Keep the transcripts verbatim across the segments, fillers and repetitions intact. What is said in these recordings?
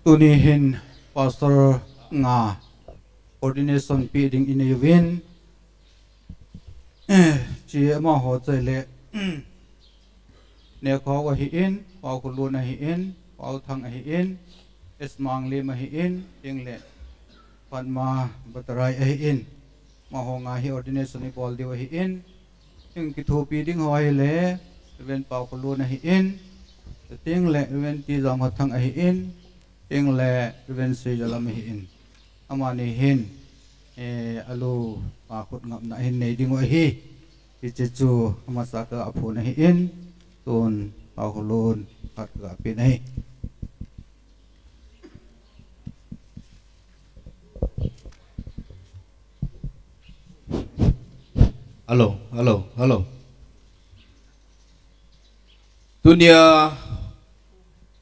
Tuni hin Pastor nga ordination pe ding inei uvin, eh, chi amaho chai le, Nekhao ahi in, Pau Khulun ahi in, Pau Thang ahi in, S Manglem ahi in, ting le Padma Batarai ahi in. Amaho nga hi ordination ibol diu ahi in. Ting kithopi ding ho ahi le, Reverend Pau Khulun ahi in, ting le Reverend T Jam Kha Thang ahi in, ting le Reverend Seijalam ahi in. Amani hin, eh, alu pa khut ngapna hin nei ding u ahi. Hiche chu amasa ka aphun ahi in, tun Pau Khulun khat ka pe ahi. Hello, hello, hello. Tunia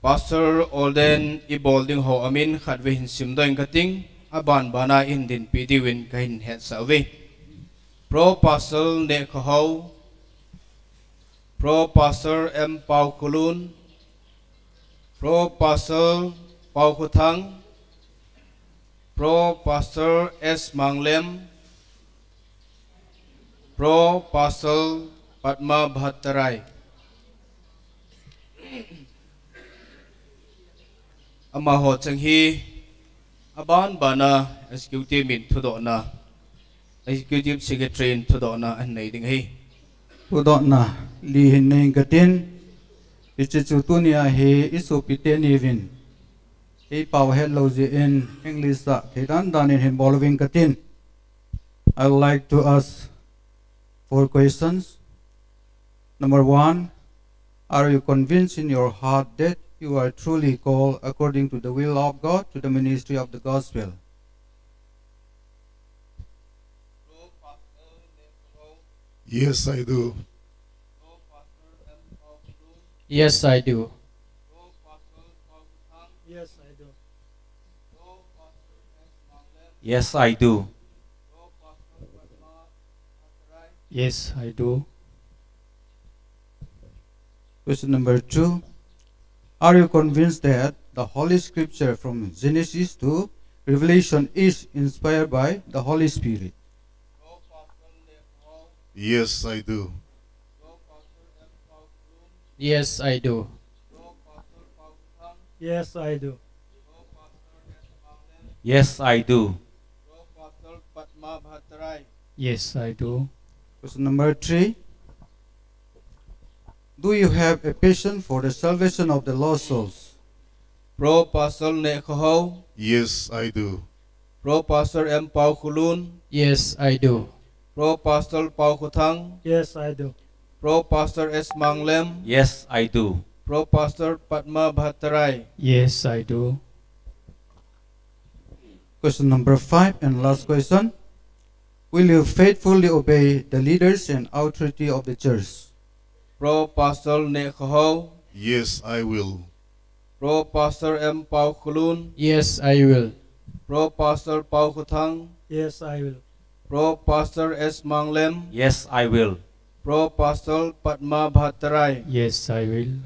Pastor Olden ibol ding ho amin khat ve hin simdoh ing kating, aban bana in dinpi diuvin kahin hetsah uve. Pro Pastor Nekhao, Pro Pastor M Pau Khulun, Pro Pastor Pau Khuthang, Pro Pastor S Manglem, Pro Pastor Padma Bhattarai. Amaho cheng hi aban bana executive min thudohna, executive secretary in thudohna ahin nei ding ahi. Thudohna li hin nei katin, hiche chu tunia hi isopi teni uvin, ei pao het lou jeh in English a thei dan dan in hin bol uving katin. I would like to ask four questions. Number one, are you convinced in your heart that you are truly called according to the will of God to the ministry of the gospel? Yes, I do. Yes, I do. Yes, I do. Yes, I do. Yes, I do. Question number two. Are you convinced that the Holy Scripture from Genesis to Revelation is inspired by the Holy Spirit? Yes, I do. Yes, I do. Yes, I do. Yes, I do. Yes, I do. Question number three. Do you have a passion for the salvation of the lost souls? Pro Pastor Nekhao. Yes, I do. Pro Pastor M Pau Khulun. Yes, I do. Pro Pastor Pau Khuthang. Yes, I do. Pro Pastor S Manglem. Yes, I do. Pro Pastor Padma Bhattarai. Yes, I do. Question number five and last question. Will you faithfully obey the leaders and authority of the church? Pro Pastor Nekhao. Yes, I will. Pro Pastor M Pau Khulun. Yes, I will. Pro Pastor Pau Khuthang. Yes, I will. Pro Pastor S Manglem. Yes, I will. Pro Pastor Padma Bhattarai. Yes, I will.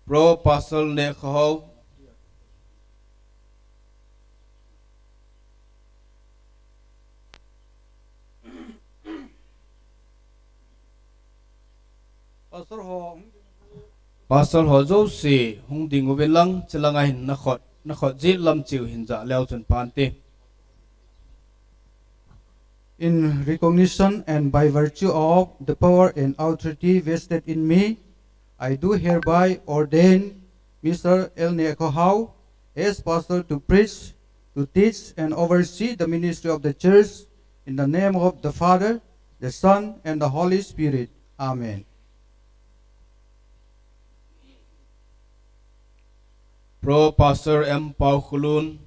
Pro Pastor Nekhao. Pastor ho, Pastor ho jouse hung ding uvin lang, chulanga hin nakhut, nakhut jet lam cheh u hin ja leu chun phante. In recognition and by virtue of the power and authority vested in me, I do hereby ordain Mister L Nekhao as pastor to preach, to teach and oversee the ministry of the church in the name of the Father, the Son, and the Holy Spirit. Amen. Pro Pastor M Pau Khulun.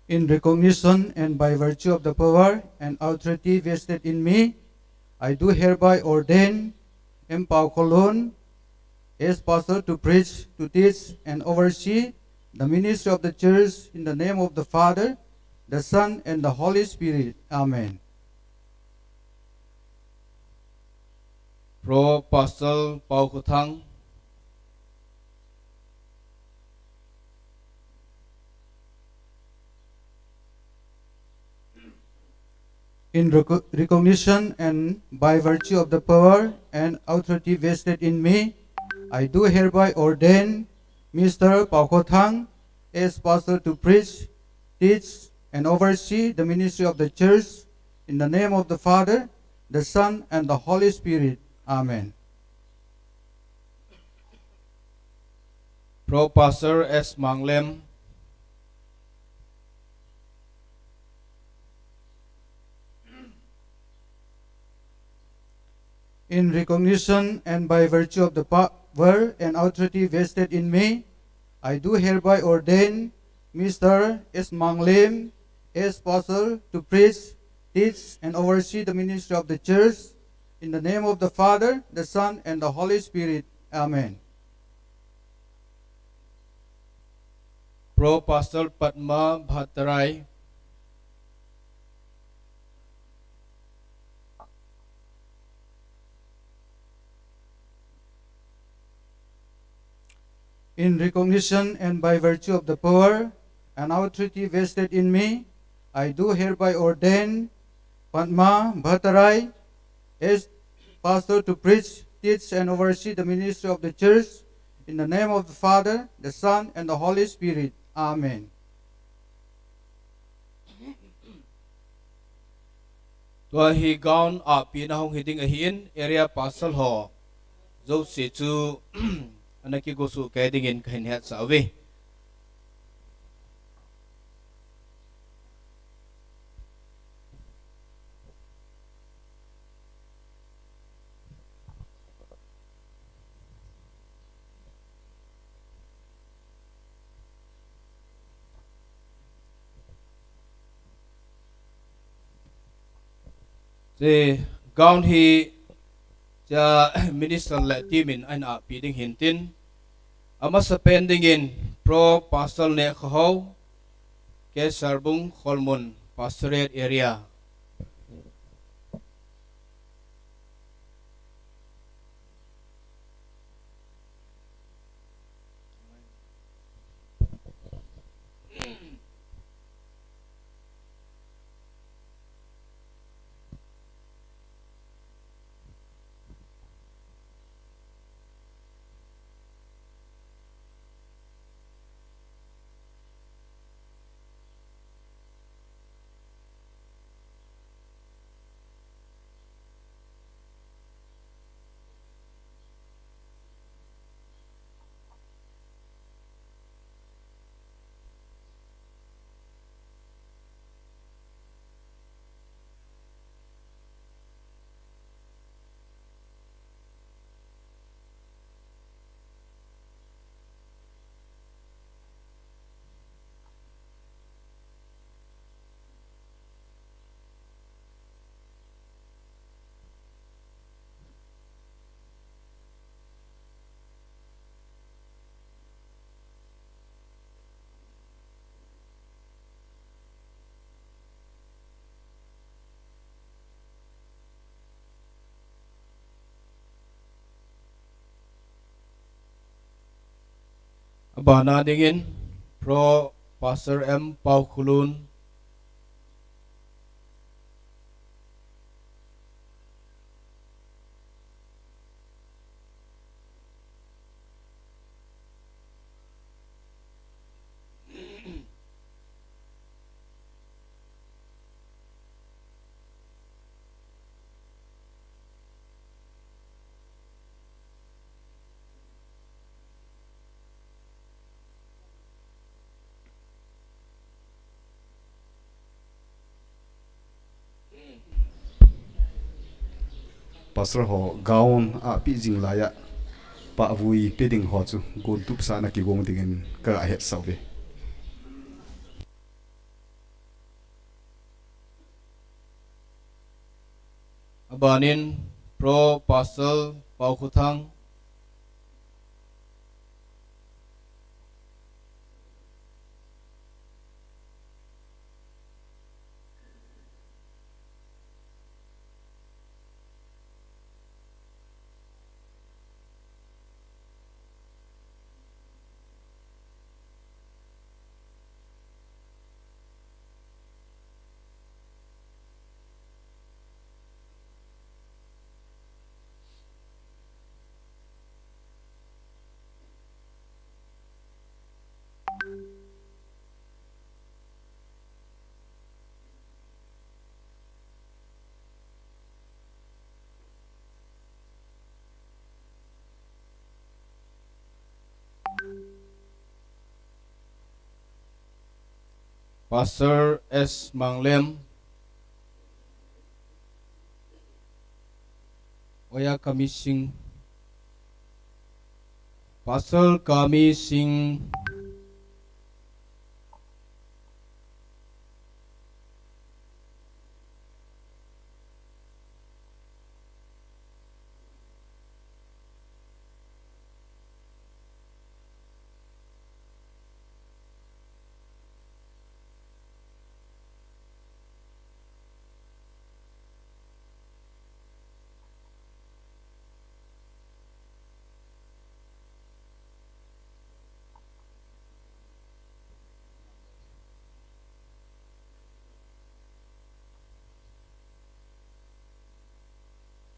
In recognition and by virtue of the power and authority vested in me, I do hereby ordain M. Pau Kholun as pastor to preach, to teach, and oversee the ministry of the church in the name of the Father, the Son, and the Holy Spirit. Amen. Pro Pastor Pau Khothang. In reco-, recognition and by virtue of the power and authority vested in me, I do hereby ordain Mister Pau Khothang as pastor to preach, teach, and oversee the ministry of the church in the name of the Father, the Son, and the Holy Spirit. Amen. Pro Pastor S. Manglem. In recognition and by virtue of the power and authority vested in me, I do hereby ordain Mister S. Manglem as pastor to preach, teach, and oversee the ministry of the church in the name of the Father, the Son, and the Holy Spirit. Amen. Pro Pastor Padma Bhattarai. In recognition and by virtue of the power and authority vested in me, I do hereby ordain Padma Bhattarai as pastor to preach, teach, and oversee the ministry of the church in the name of the Father, the Son, and the Holy Spirit. Amen. Tua hi gown ahpina hung hiding ahin, area pastor ho jouse chu ana kigosuh kei dingin kahin hetsah uve. Hiche gown hi hiche minister le team in ahin ahpi ding ahin tin, amasapen dingin Pro Pastor Nehkhohao, K. Sarbung, Kholmun Pastorate Area. Abana dingin Pro Pastor M. Paukholun. Pastor ho gown ahpi jing laiya, pahvui pe ding ho chu gontup sa ana kigong dingin kaga hetsah uve. Banin Pro Pastor Pau Khuthang. Pastor S Manglem, Oya Kami Singh, Pastor Kami Singh,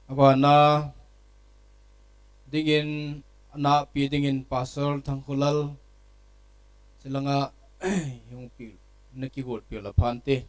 Abana dingin, anapi dingin Pastor Thangkhulal, silanga hung pi, naki gol pi la phante.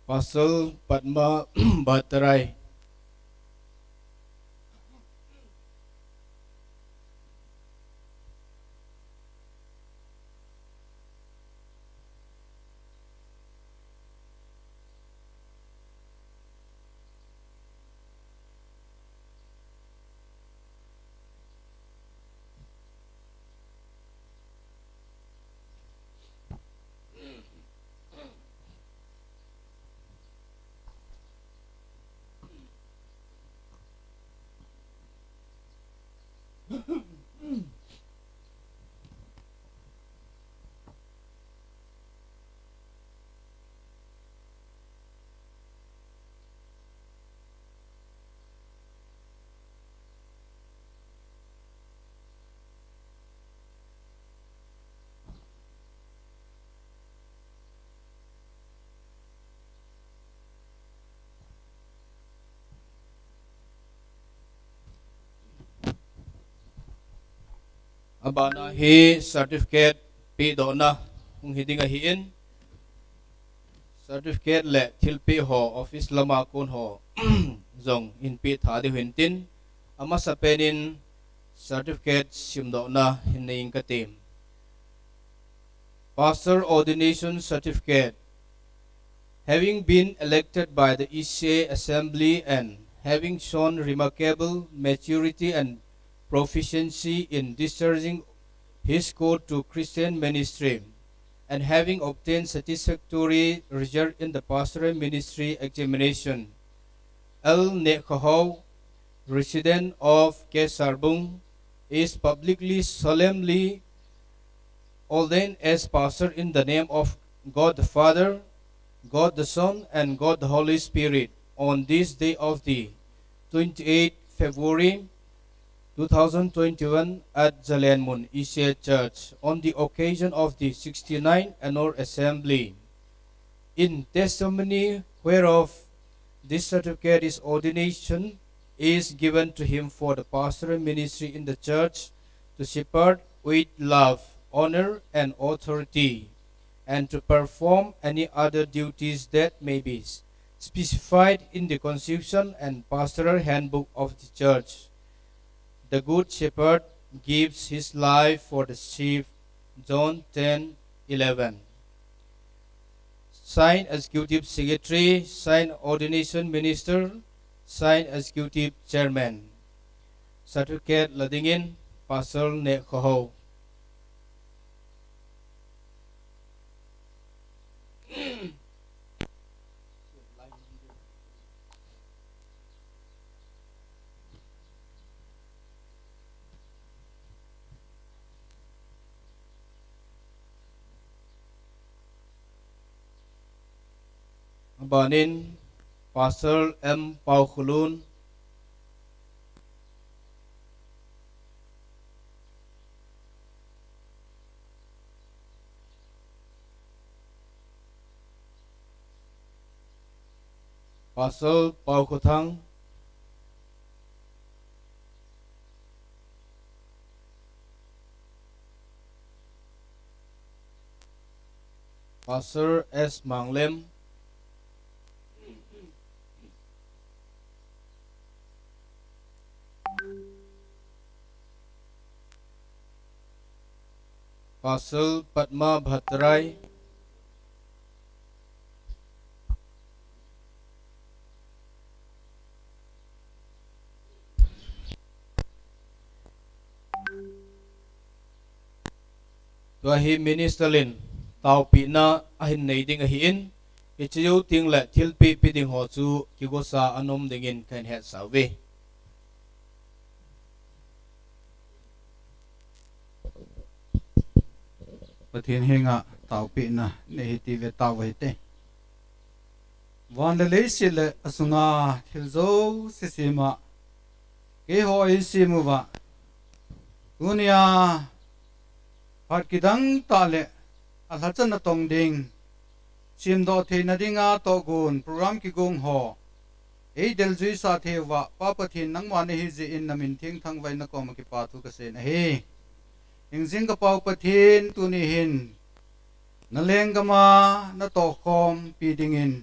Pastor Padma Bhattarai. Abana hi certificate pedohna hung hi ding ahin, certificate le thilpeh ho office lama kon ho jong hin pe tha diu hintin, amasapen in certificate simdohna hin nei inge kati. Pastor Ordination Certificate. Having been elected by the E C A Assembly and having shown remarkable maturity and proficiency in discharging his call to Christian ministry, and having obtained satisfactory result in the pastoral ministry examination, L Nehkhahao, resident of K Sarbung, is publicly solemnly ordained as pastor in the name of God the Father, God the Son, and God the Holy Spirit on this day of the twenty-eighth February two thousand twenty-one at Zalen Mun E C A Church on the occasion of the sixty-ninth Annual Assembly. In testimony whereof, this certificate is ordination is given to him for the pastoral ministry in the church to shepherd with love, honor, and authority, and to perform any other duties that may be specified in the Constitution and Pastoral Handbook of the Church. The Good Shepherd gives his life for the sheep, John ten eleven. Signed Executive Secretary, signed Ordination Minister, signed Executive Chairman. Certificate la dingin Pastor Nehkhohao. Abanin Pastor M Paokholun. Pastor Paokhothang. Pastor S Manglem. Pastor Padma Bhattarai. Tua hi minister in taopehna ahin nei ding ahin, hiche jou tengle thilpeh pe ding ho chu kigosa anom dingin kahin hetsah uve. Pathen henga taopehna nei hite ve tao hite. Van le leiset le asunga thil jouse sema keiho eisem uva, tunia phat kidang tah le alhachan natong ding, semdoh theina dinga tohgon program kigong ho eidel juisah thei uva, Pa Pathen nangma nahi jeh in namin theng thangvah in nakoma kipa thu kasei ahi. Hingjing ka Pa-u Pathen, tuni hin nalenggam a natohkhompi dingin,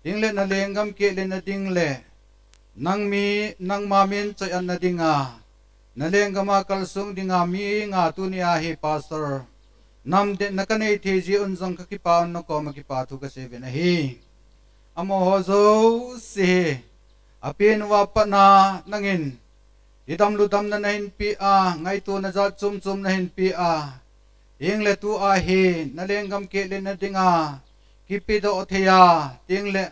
tengle nalenggam kehletna ding le nangmi, nangma min choi-atna dinga, nalenggam a kalsong dinga mi nga, tunia hi pastor namdetna kanei thei jeh un jong kakipa un, nakoma kipa thu kasei uvin ahi. Amaho jouse hi apen uva pat a nangin didam ludamna nahin peh a, ngaitona jat chom chom nahin peh a, tengle tua hi nalenggam kehletna dinga kipedoh thei a, tengle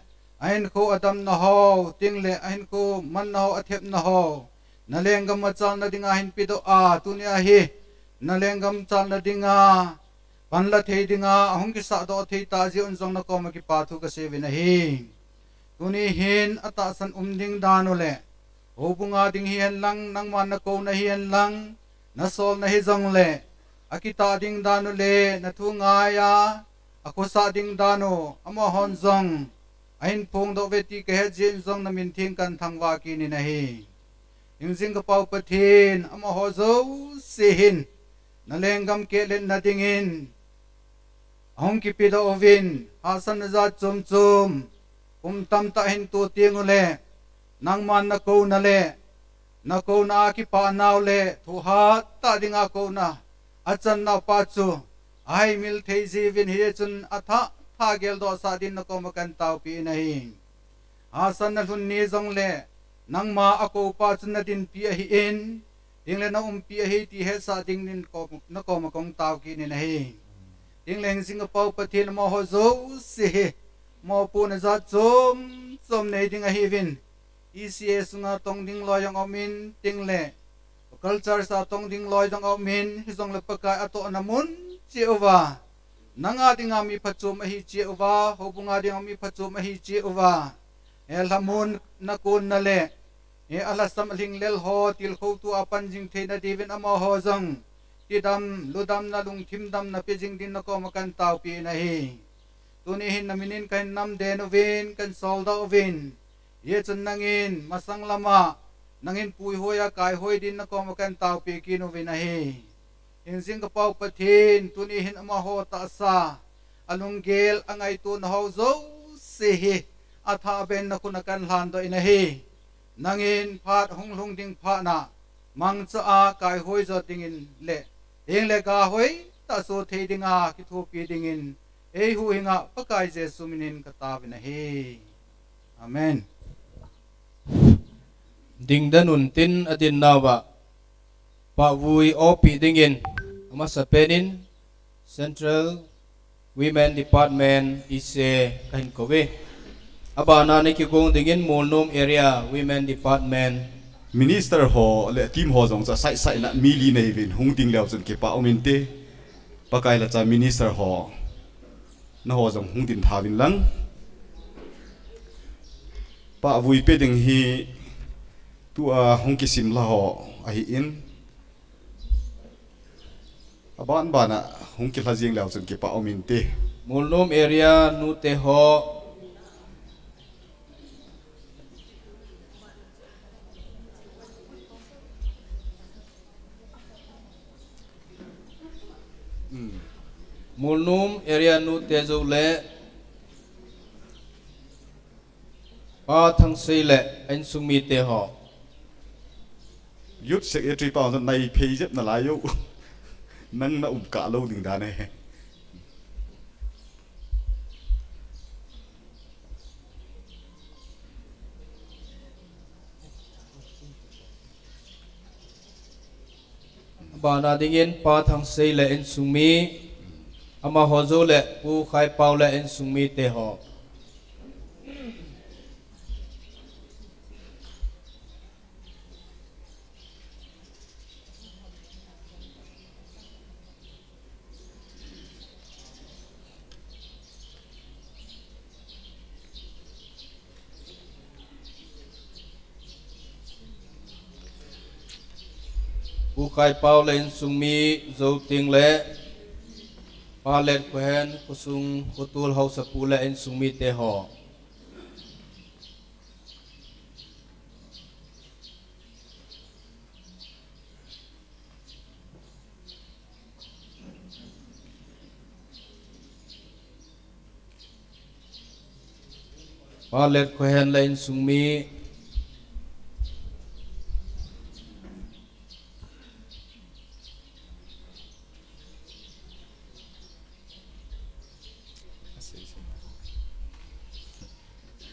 ahinkho adamna ho, tengle ahinkho manna ho, athepna ho nalenggam a chalna dinga hin pedoh a, tunia hi nalenggam chalna dinga, panla thei dinga ahung kisahdoh thei tah jeh un jong nakoma kipa thu kasei uvin ahi. Tuni hin atahsan um ding dan u le, houbunga ding hihen lang, nangman nakouna hihen lang, nasolna hijongle, akitah ding dan u le nathu ngaiya akhosah ding dan u, amahon jong ahin phongdoh uve ti kahet jeh in jong namin theng kahin thangvah kit in ahi. Hingjing ka Pa-u Pathen, amaho jouse hin nalenggam kehletna dingin ahung kipedoh uvin, hahsatna jat chom chom, kum tamtah hin toh teng ule nangman nakouna le nakouna a kipah nau le thoh hat tah dinga kouna achan nau pa chu ahaimil thei jiuvin, hichun athah thah geldoh sah din nakoma kahin taopi in ahi. Hahsatna lhun ni jongle nangma akou pa chu nadinpi ahin, tengle naumpi ahi ti hetsah dingin ko-, nakoma kahung tao kit in ahi. Tengle hingjing ka Pa-u Pathen, amaho jouse hi mopohna jat chom chom nei ding ahiuvin, E C A sunga tong ding loi jong aumin, tengle local church a tong ding loi jong aumin, hijongle Pakai atohna mun cheh uva, nanga dinga mi phachom ahi cheh uva, houbunga dinga mi phachom ahi cheh uva, he lhamon nakonna le he alhasam alhinglel ho tilkhou tua pan jing theina diuvin amaho jong tidam, ludamna, lungthim damna pe jing din nakoma kahin taopi in ahi. Tuni hin naminin kahin namden uvin, kahin soldoh uvin, hichun nangin masang lama nangin puihoi a kaihoi din nakoma kahin taopi kit uvin ahi. Hingjing ka Pa-u Pathen, tuni hin amaho tahsa, alunggel, angaitona ho jouse hi atha abenna khun a kan lhan doh in ahi. Nangin phat hung lhung ding phat na mangcha a kaihoi jo dingin le, hing le ga hoi ta so thei dinga kithopi dingin, ei huhhinga Pakai Jesu minin ka taovin ahi. Amen. Dingdan un tin a din nauva, pahvui opi dingin, amasa penin Central Women Department E C kahin kouve. Abana na kigong dingin Molnom Area Women Department. Minister ho le team ho jong cha sai sai na mi li nei vin hung ding leu chun kipa um inte. Pakai la cha minister ho. Na ho jong hung din thauvin lang. Pahvui pe ding hi tua hung kisim la ho ahi in. Aban bana hung kilha jing leu chun kipa um inte. Molnom area nute ho. Molnom area nute jou le Pa Thangsei le a insung mite ho. Youth secretary pa hon nai phei jep na lai yo. Nang na um kah lou ding dan e. Bana dingin Pa Thangsei le insung mi, amaho jou le Pu Khaipau le insung mite ho. Pu Khaipau le insung mi jou teng le, Pa Letkhohen khosung khotol haosapu le insung mite ho. Pa Letkhohen le insung mi.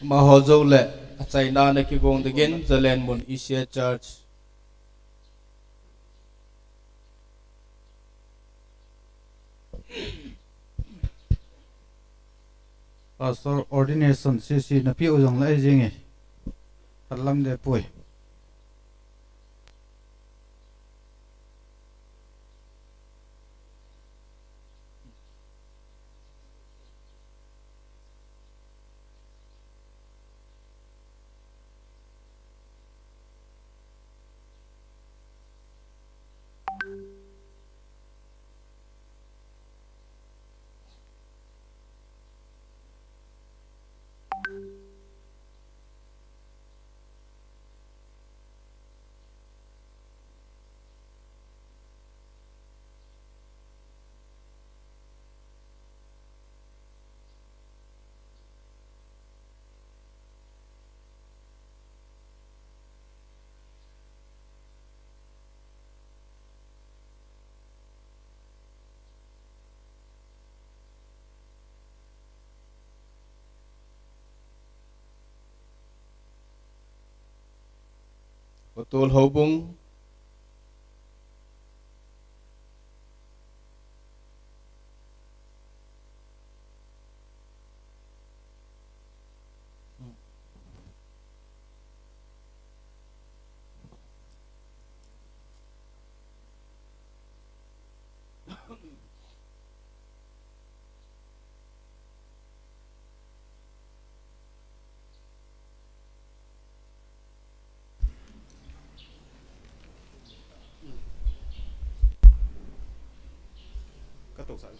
Amaho jou le achaina na kigong dingin Zalenmun E C A Church. Pastor ordination C C na pi u jong lai jing e. Phalam de pui. Khotol houbung.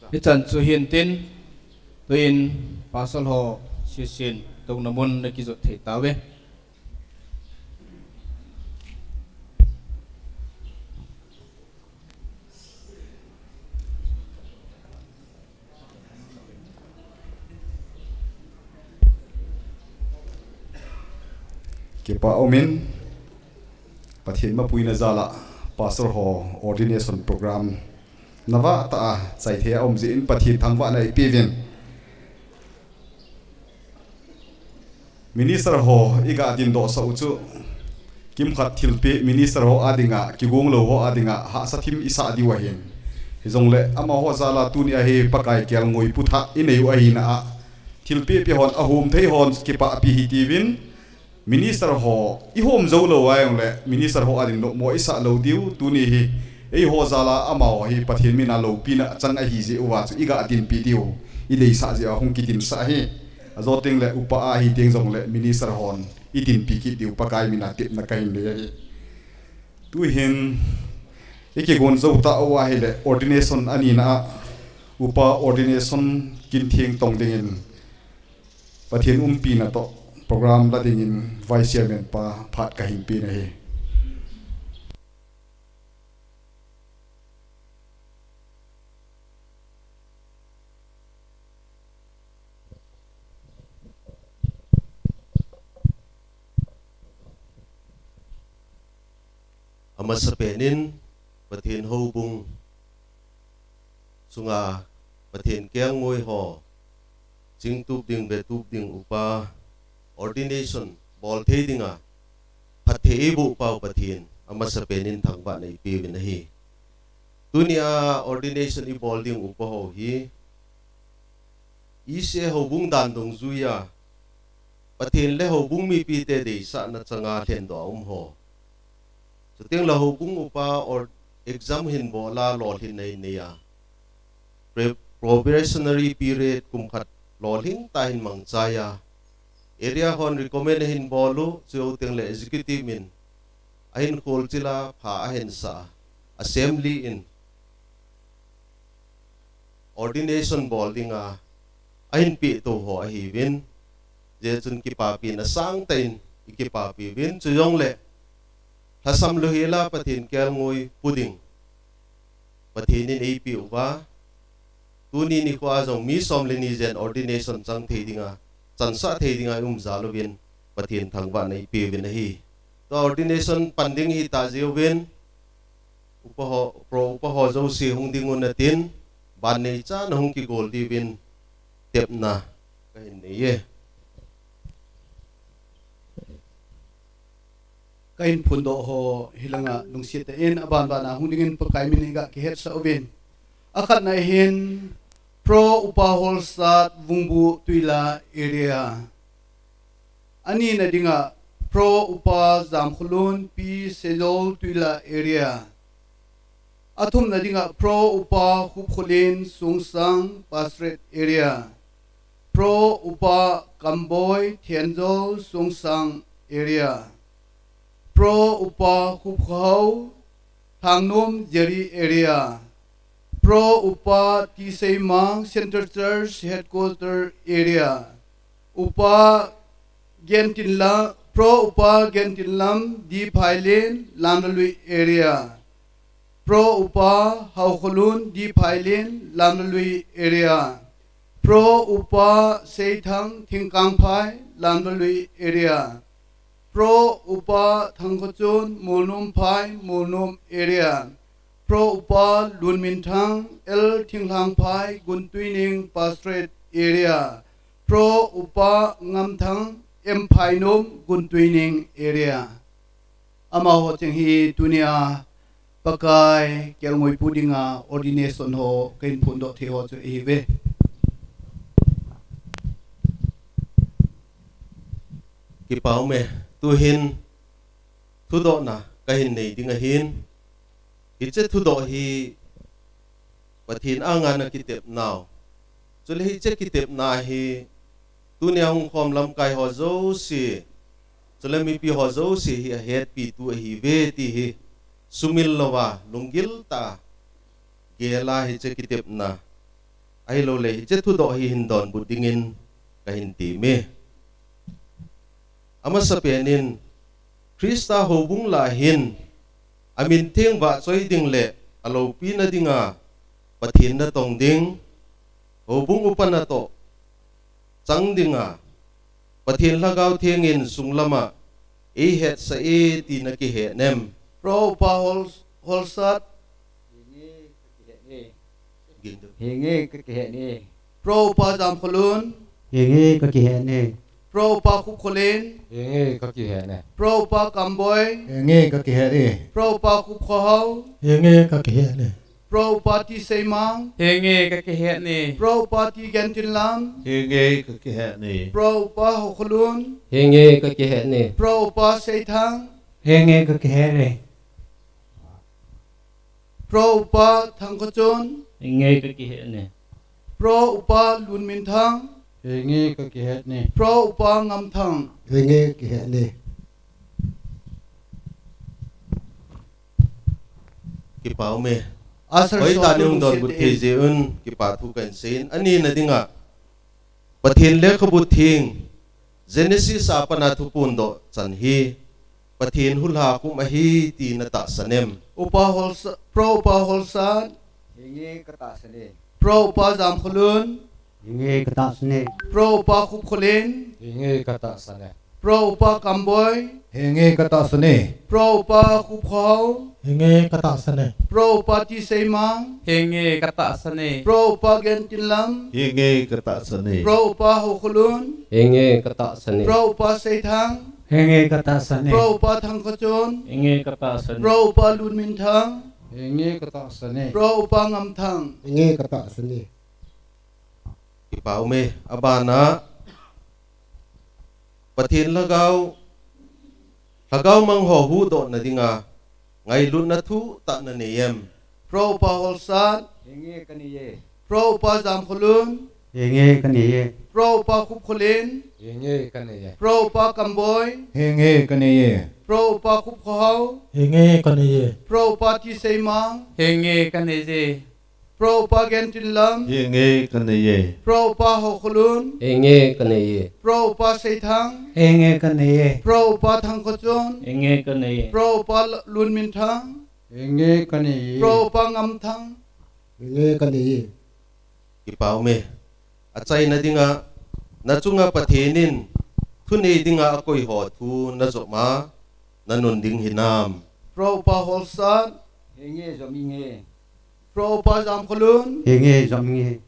Hichan chu hin tin, tuin pasal ho sisin tongna mun na kijot thei tauve. Kipa umin, Pathen mapuina jal a, Pastor ho ordination program nava ta a, chaithei a um jeh in Pathen thangvahna ipeuvin. Minister ho iga dindoh sah u chu, kimkhat thilpeh minister ho a dinga, kigong lou ho a dinga, hahsa thim isah diu ahin. Hijongle, amaho jal a tuni a hi Pakai kelngoi puthah inei u ahina a, thilpeh peh hon, ahom thei hon, kipahpi hitiuvin, minister ho, ihom jou lou a jongle, minister ho a ding nopmo isah lou diu, tuni hi, eiho jal a amaho hi Pathen min a loupina achang ahi jeh uva chu, iga dinpi diu, ideisah jeh a hung kidinsah ahi. Ajo tengle upa ahi teng jongle minister hon, idinpi kit diu, Pakai min a tepna kahin nei ahi. Tuhin, ikigon jou tauva ahile, ordination anina a, upa ordination Kintheng Tongding in, Pathen umpina toh program la dingin Vice Chairman pa phat kahin pe ahi. Amasapen in Pathen houbung sunga Pathen kelngoi ho, chingtup ding, vetup ding upa, ordination bol thei dinga phatthei eiboh pau Pathen, amasapen in thangvahna ipeuvin ahi. Tunia ordination ibol ding upa ho hi, E C A houbung dan dungjuia, Pathen le houbung mipite deisahna changa lhendoh a um ho. Chutengle houbung upa or exam hin bol a lolhinna hin nei a, pre-, probationary period kum khat lolhing tah hin mangchai a, area hon recommend ahin bol u, chutengle executive in ahin kholchil a, pha ahin sa a, assembly in ordination bol dinga ahin pehtou ho ahiuvin, hijeh chun kipapina sangtah in ikipapi uvin, chujongle lhasam louhel a Pathen kelngoi pu ding Pathen in eipeh uva, tuni nikho a jong mi som le ni jen ordination chang thei dinga, chansah thei dinga i um jal uvin, Pathen thangvahna ipeuvin ahi. Tua ordination pan ding hita jeh uvin, upa ho, pro upa ho jouse hung ding un atin, ban neichan a hung kigol diuvin tepna kahin nei e. Kahin phondoh ho hilanga lungset tah in aban ban a hung dingin Pakai min in iga kihetsah uvin. Akhatna hin Pro Upa Holsat Vungbu Tuila area. Anina dinga Pro Upa Jamkholun P Sejol Tuila area. Athumna dinga Pro Upa Khupkholin Sungsang Pastorate area. Pro Upa Kamboi Thenjol Sungsang area. Pro Upa Khupkhao Thangnom Jeri area. Pro Upa T Seimang Central Church Headquarter area. Upa Gentinla, Pro Upa Gentinlam D Phailin Lamlalui area. Pro Upa Haokholun D Phailin Lamlalui area. Pro Upa Seithang Thingkangphai Lamlalui area. Pro Upa Thangkhochun Molnomphai Molnom area. Pro Upa Lunminthang L Thinglhangphai Guntuining Pastorate area. Pro Upa Ngamthang M Phainom Guntuining area. Amaho cheng hi tunia Pakai kelngoi pu dinga ordination ho kahin phondoh thei ho chu ahiuve. Kipa ume, tuhin thudohna kahin nei ding ahin. Hiche thudoh hi Pathen anga ana kitepnau. Chule hiche kitepna hi tunia hung khom lamkai ho jouse, chule mipi ho jouse hi ahetpitu ahiuve ti hi sumil louva, lunggil tah a gel a hiche kitepna, ahilouleh hiche thudoh hi hin donbut dingin kahin temme. Amasapen in, Christa houbung lah a hin, amin theng vahchoi ding le aloupina dinga Pathen natong ding, houbung upa natoh chang dinga, Pathen Lhagao Theng in sunglam a eihetsah e ti nakihet nem? Pro Upa Hol-, Holsat. Henge kakihet e. Pro Upa Jamkholun. Henge kakihet e. Pro Upa Khupkholen. Henge kakihet e. Pro Upa Kamboi. Henge kakihet e. Pro Upa Khupkhohao. Henge kakihet e. Pro Upa T Seimang. Henge kakihet e. Pro Upa T Gentinlam. Henge kakihet e. Pro Upa Hokholun. Henge kakihet e. Pro Upa Seithang. Henge kakihet e. Pro Upa Thangkhochun. Henge kakihet e. Pro Upa Lunminthang. Henge kakihet e. Pro Upa Ngamthang. Henge kakihet e. Kipa ume. Hoitah in hung donbut thei jeh un kipa thu kahin seiyin. Ani na dinga Pathen lekhabu theng Genesis a pat a thuphon doh chan hi Pathen hulha kum ahi ti natahsan em? Upa Holsa-, Pro Upa Holsat. Henge katahsan e. Pro Upa Jamkholun. Henge katahsan e. Pro Upa Khupkholen. Henge katahsan e. Pro Upa Kamboi. Henge katahsan e. Pro Upa Khupkhohao. Henge katahsan e. Pro Upa T Seimang. Henge katahsan e. Pro Upa Gentinlam. Henge katahsan e. Pro Upa Hokholun. Henge katahsan e. Pro Upa Seithang. Henge katahsan e. Pro Upa Thangkhochun. Henge katahsan e. Pro Upa Lunminthang. Henge katahsan e. Pro Upa Ngamthang. Henge katahsan e. Kipa ume, abana Pathen lhagao, lhagao mang ho huhdoh na dinga ngailutna thutah nanei em? Pro Upa Holsat. Henge kanei e. Pro Upa Jamkholun. Henge kanei e. Pro Upa Khupkholen. Henge kanei e. Pro Upa Kamboi. Henge kanei e. Pro Upa Khupkhohao. Henge kanei e. Pro Upa T Seimang. Henge kanei e. Pro Upa Gentinlam. Henge kanei e. Pro Upa Hokholun. Henge kanei e. Pro Upa Seithang. Henge kanei e. Pro Upa Thangkhochun. Henge kanei e. Pro Upa L-, Lunminthang. Henge kanei e. Pro Upa Ngamthang. Henge kanei e. Kipa ume. Achaina dinga, nachunga Pathen in thunei dinga akoi ho thu najop a, nanun ding hinam? Pro Upa Holsat. Henge jop inge. Pro Upa Jamkholun. Henge jop inge.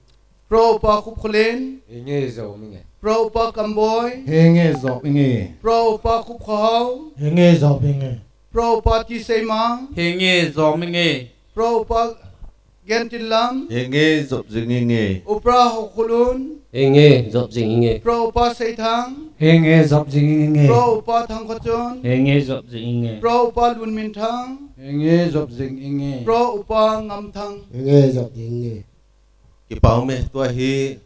Pro Upa Khupkholen. Henge jop inge. Pro Upa Kamboi. Henge jop inge. Pro Upa Khupkhohao. Henge jop inge. Pro Upa T Seimang. Henge jop inge. Pro Upa Gentinlam. Henge jop jing inge. Upa Hokholun. Henge jop jing inge. Pro Upa Seithang. Henge jop jing inge. Pro Upa Thangkhochun. Henge jop jing inge. Pro Upa Lunminthang. Henge jop jing inge. Pro Upa Ngamthang. Henge jop jing inge. Kipa ume, tua hi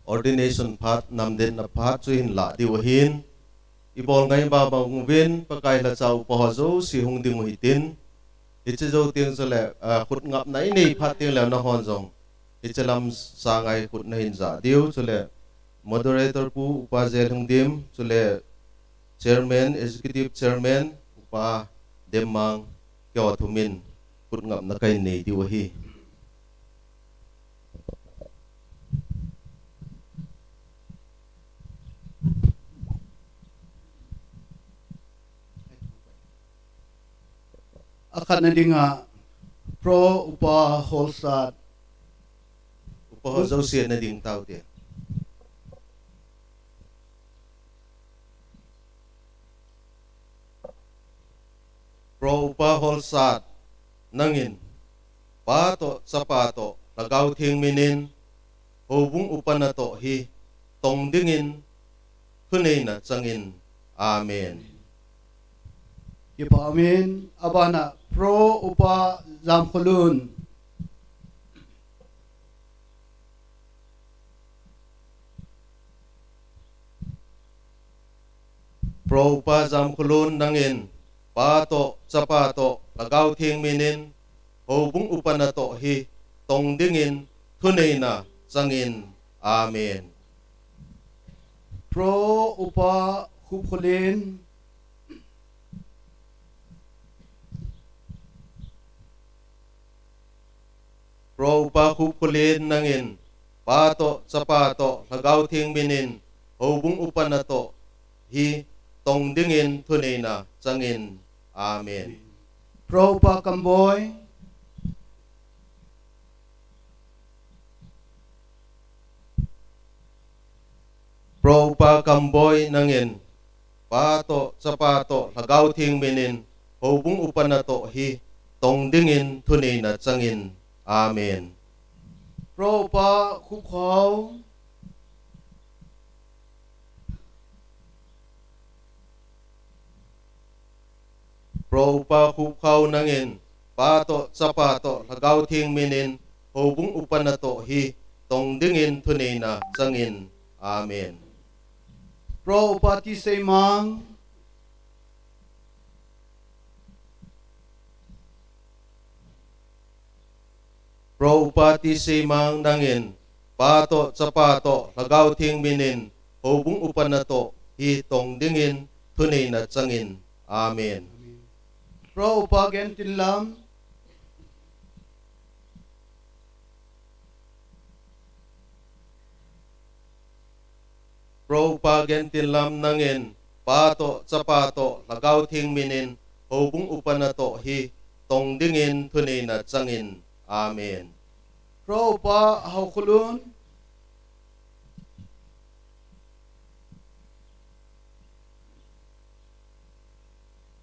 ordination phat, namdenna phat chu hin lah diu ahin. Ibol ngai bang bang uvin, Pakai lhacha upa ho jouse hung ding u hitin. Hiche jou teng chule, ah, khut ngapna inei phat teng le nahon jong hiche lam sanga hi khut nahin jah diu, chule moderator pu Upa J L Hungdim, chule chairman, executive chairman, Upa Demmang, keiho thumin khut ngapna kahin nei diu ahi. Akhatna dinga Pro Upa Holsat. Upa ho jouse nading taute. Pro Upa Holsat, nangin Pa toh, Chapa toh, Lhagao Theng minin, houbung upa natoh hi tong dingin thuneina changin. Amen. Kipa umin, abana Pro Upa Jamkholun. Pro Upa Jamkholun, nangin Pa toh, Chapa toh, Lhagao Theng minin, houbung upa natoh hi tong dingin thuneina changin. Amen. Pro Upa Khupkholen. Pro Upa Khupkholen, nangin Pa toh, Chapa toh, Lhagao Theng minin, houbung upa natoh hi tong dingin thuneina changin. Amen. Propa Kamboi. Propa Kamboi nangin, Pa toh, Chapa toh, Lhagao Theng minin, houbung upa natoh hi, tong dingin thuneina changin. Amen. Propa Khupkhao. Propa Khupkhao nangin, Pa toh, Chapa toh, Lhagao Theng minin, houbung upa natoh hi, tong dingin thuneina changin. Amen. Propa Tiseimang. Propa Tiseimang nangin, Pa toh, Chapa toh, Lhagao Theng minin, houbung upa natoh hi tong dingin thuneina changin. Amen. Propa Gentinlam. Propa Gentinlam nangin, Pa toh, Chapa toh, Lhagao Theng minin, houbung upa natoh hi, tong dingin thuneina changin. Amen. Propa Haokholun.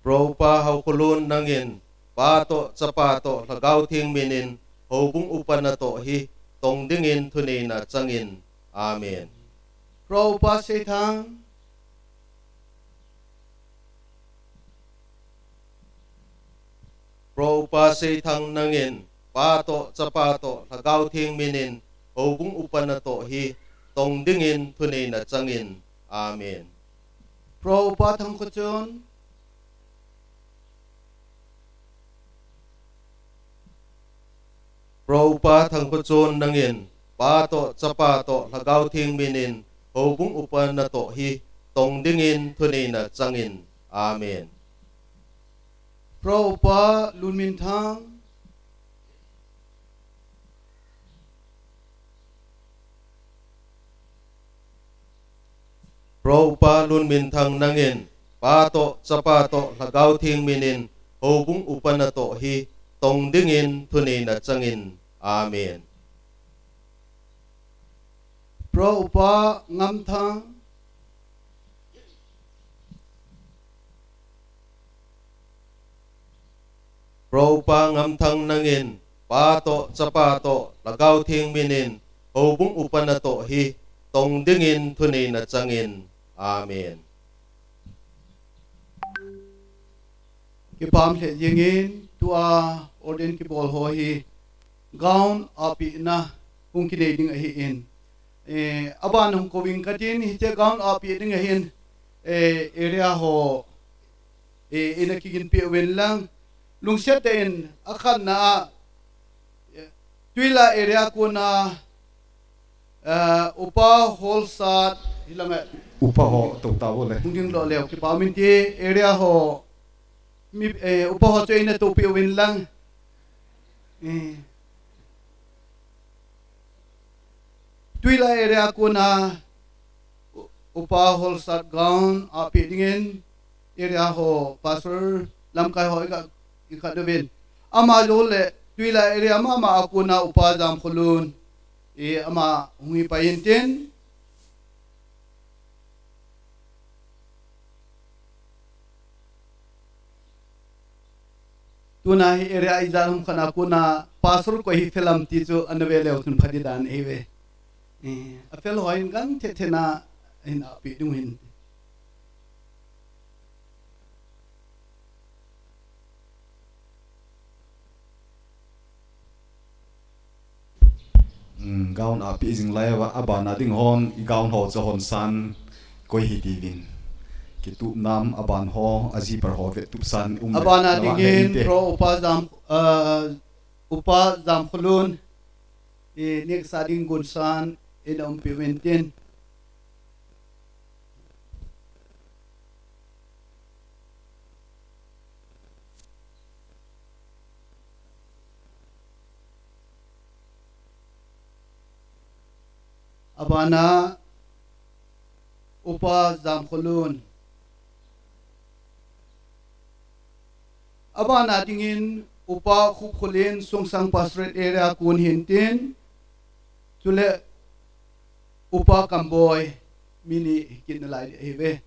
Propa Haokholun nangin, Pa toh, Chapa toh, Lhagao Theng minin, houbung upa natoh hi, tong dingin thuneina changin. Amen. Propa Seithang. Propa Seithang nangin, Pa toh, Chapa toh, Lhagao Theng minin, houbung upa natoh hi, tong dingin thuneina changin. Amen. Propa Thangkhochon. Propa Thangkhochon nangin, Pa toh, Chapa toh, Lhagao Theng minin, houbung upa natoh hi, tong dingin thuneina changin. Amen. Propa Lunminthang. Propa Lunminthang nangin, Pa toh, Chapa toh, Lhagao Theng minin, houbung upa natoh hi, tong dingin thuneina changin. Amen. Propa Ngamthang. Propa Ngamthang nangin, Pa toh, Chapa toh, Lhagao Theng minin, houbung upa natoh hi, tong dingin thuneina changin. Amen. Kipah lheh jengin, tua ordain kibol ho hi, gown apehna hung kinei ding ahin. Eh, aban hung kouving katin, hiche gown apeh ding ahin, eh, area ho, eh, ina kiginpeh uvin lang. Lungset tah in, akhatna a, eh, Tuilai area kona, eh, Upa Holsat, hilanga. Upa ho, to ta bo le. Hung ding lou leu, kipah min ti area ho, mi, eh, Upa ho chu eina tohpeh uvin lang. Eh. Tuilai area kona U-, Upa Holsat gown apeh dingin area ho pastor lamkai ho iga, iga dovin. Ama jou le Tuilai area mama a kona Upa Jamkholun. I ama hung hi pai intin. Tuna hi area ijat ham khat a kona pastor koi hi fel am ti chu ana ve leu chun pha ding dan ahi ve. Eh, afel ho in gangtah tah in ahin apeh ding u ahin. Um, gown apeh jing lai uva, abana ding hon, i gown ho chu hon san koi hi tiuvin. Kitup nam aban ho, a zipper ho vet tup san um le. Abana dingin, Pro Upa Jam, uh, Upa Jamkholun, i next a ding gun san, ina umpeh uvin tin. Abana Upa Jamkholun. Abana dingin Upa Khupkholen Sungsang Pastorate Area kon hintin, chule Upa Kamboi mi ni kit nalai ding ahiuve.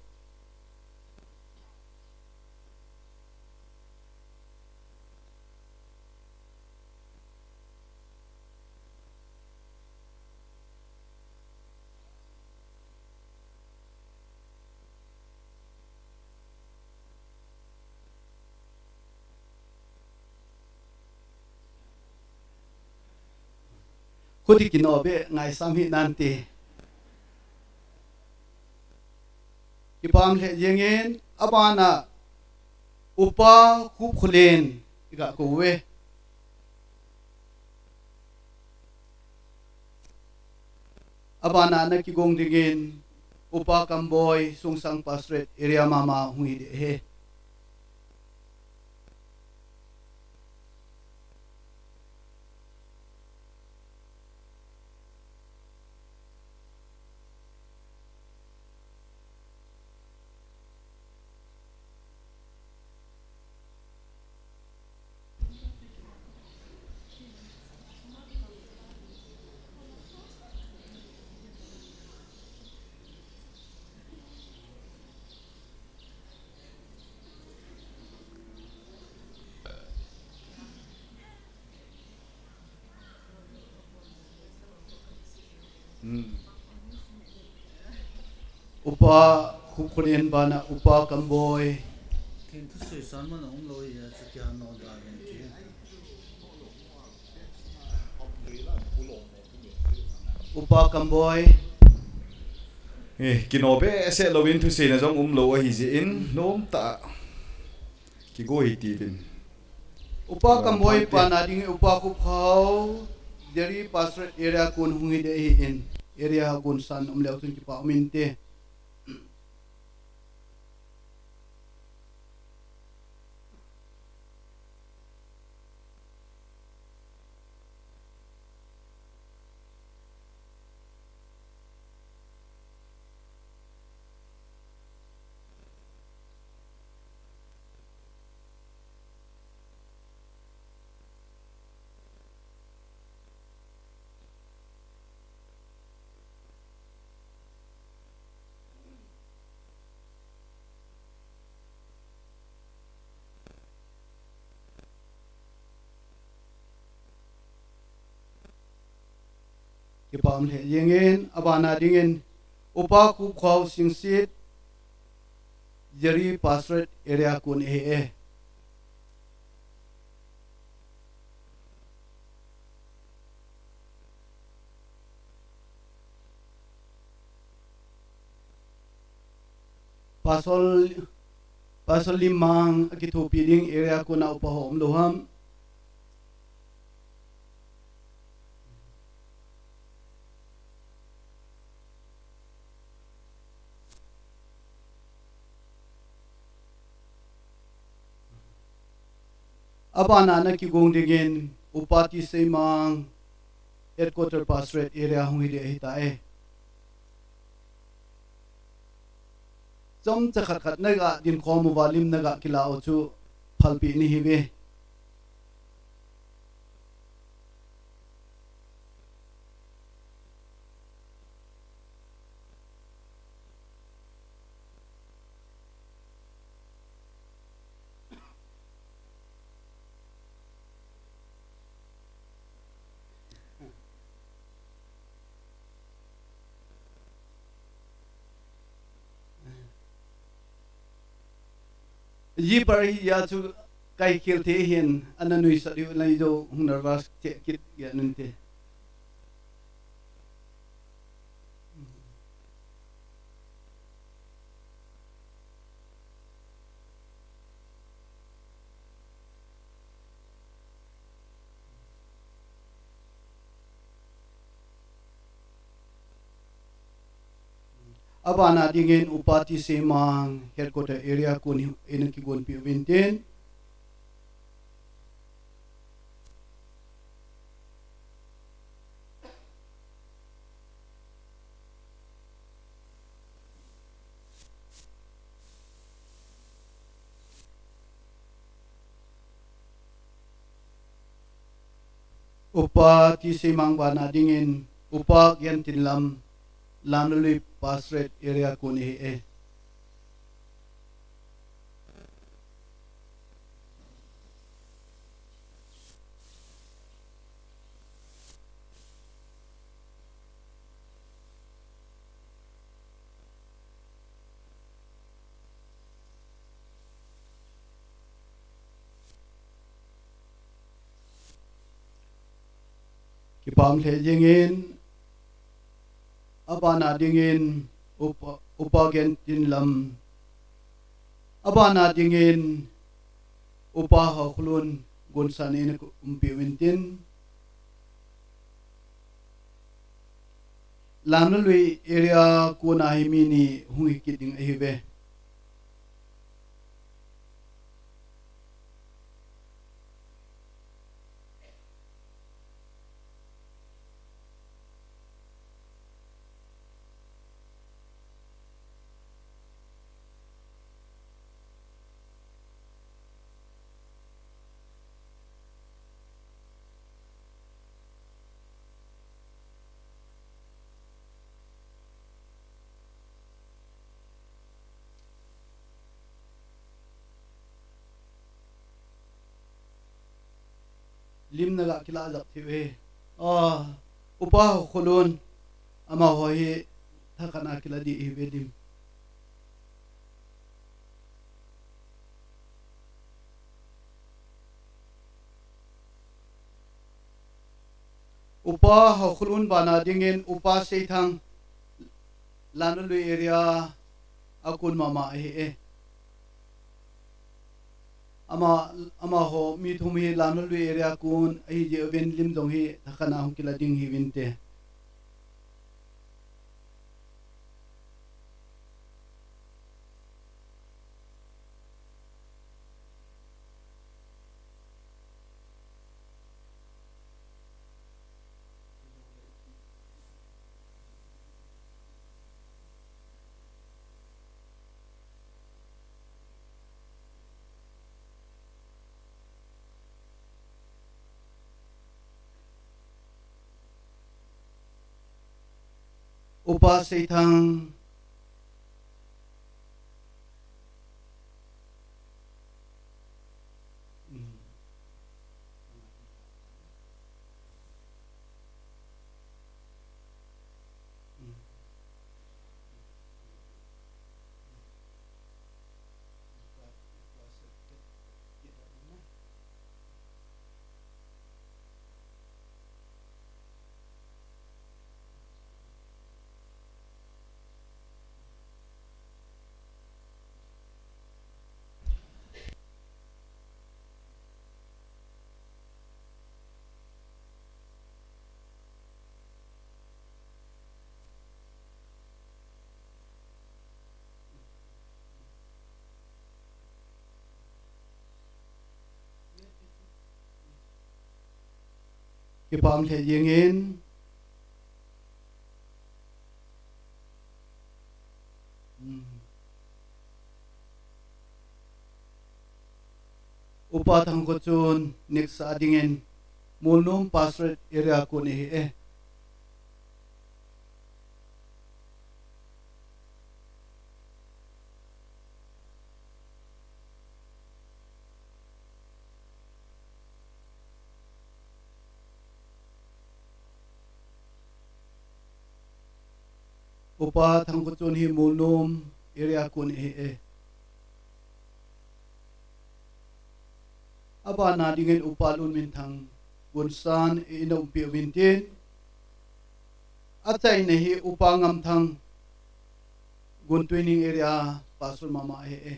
Khuti kinoh be ngaisam hih nante. Kipah lheh jengin, abana Upa Khupkholen iga kouve. Abana ana kigong dingin Upa Kamboi Sungsang Pastorate Area mama hung hi ding ahi. Upa Khupkholen bana Upa Kamboi. Ken thusei san mana umlou ya chu kya no da ven ki. Upa Kamboi. Eh, kinoh behseh louvin thuseina jong umlou ahi jeh in, nomtah a kigo hitiuvin. Upa Kamboi pana ding Upa Khupkhao, Jeri Pastorate Area kon hung hi ding ahin, area a kon san umleu chun kipah um inte. Kipah lheh jengin, abana dingin Upa Khupkhao Singsit, Jeri Pastorate Area kon ahi e. Pastor, Pastor Limang akithopi ding area kona upa ho umlou ham. Abana ana kigong dingin Upa T. Seimang, Headquarter Pastorate Area hung hi ding ahitai. Chomcha khat khat naga dinkhom uva lim naga kilah u chu phalpeh nahiuve. Ji par hi ya chu kai khel thei hin ana nuisat diu lai jo hung nervous che kit ya nun te. Abana dingin Upa T. Seimang, Headquarter Area kon hi, eina kigonpeh uvin tin. Upa T C Mangban a dingin, Upa Gentinlam, Lamlelui Pastorate Area kon ahi e. Kipah lheh jingin, abana dingin Upa, Upa Gentinlam, abana dingin Upa Haokholun Gunsan in umpi uvintin, Lamlelui area kona hi mi ni hung hi kit ding ahiuve. Lim naga kilah jap thei uve. Ah, Upa Haokholun, amaho hi thakhat a kilah ding ahiuve lim. Upa Haokholun bana dingin Upa Seithang, Lamlelui area a kon mama ahi e. Ama, amaho mi thum hi Lamlelui area kon ahi jeh uvin lim jong hi thakhat a hung kilah ding ahiuvinte. Upa Seithang. Kipah lheh jingin. Hmm. Upa Thangkhochun next a dingin Molnom Pastorate Area kon ahi e. Upa Thangkhochun hi Molnom area kon ahi e. Abana dingin Upa Lunminthang Gunsan in umpi uvintin. Achaina hi Upa Ngamthang Guntuining area pastor mama ahi e.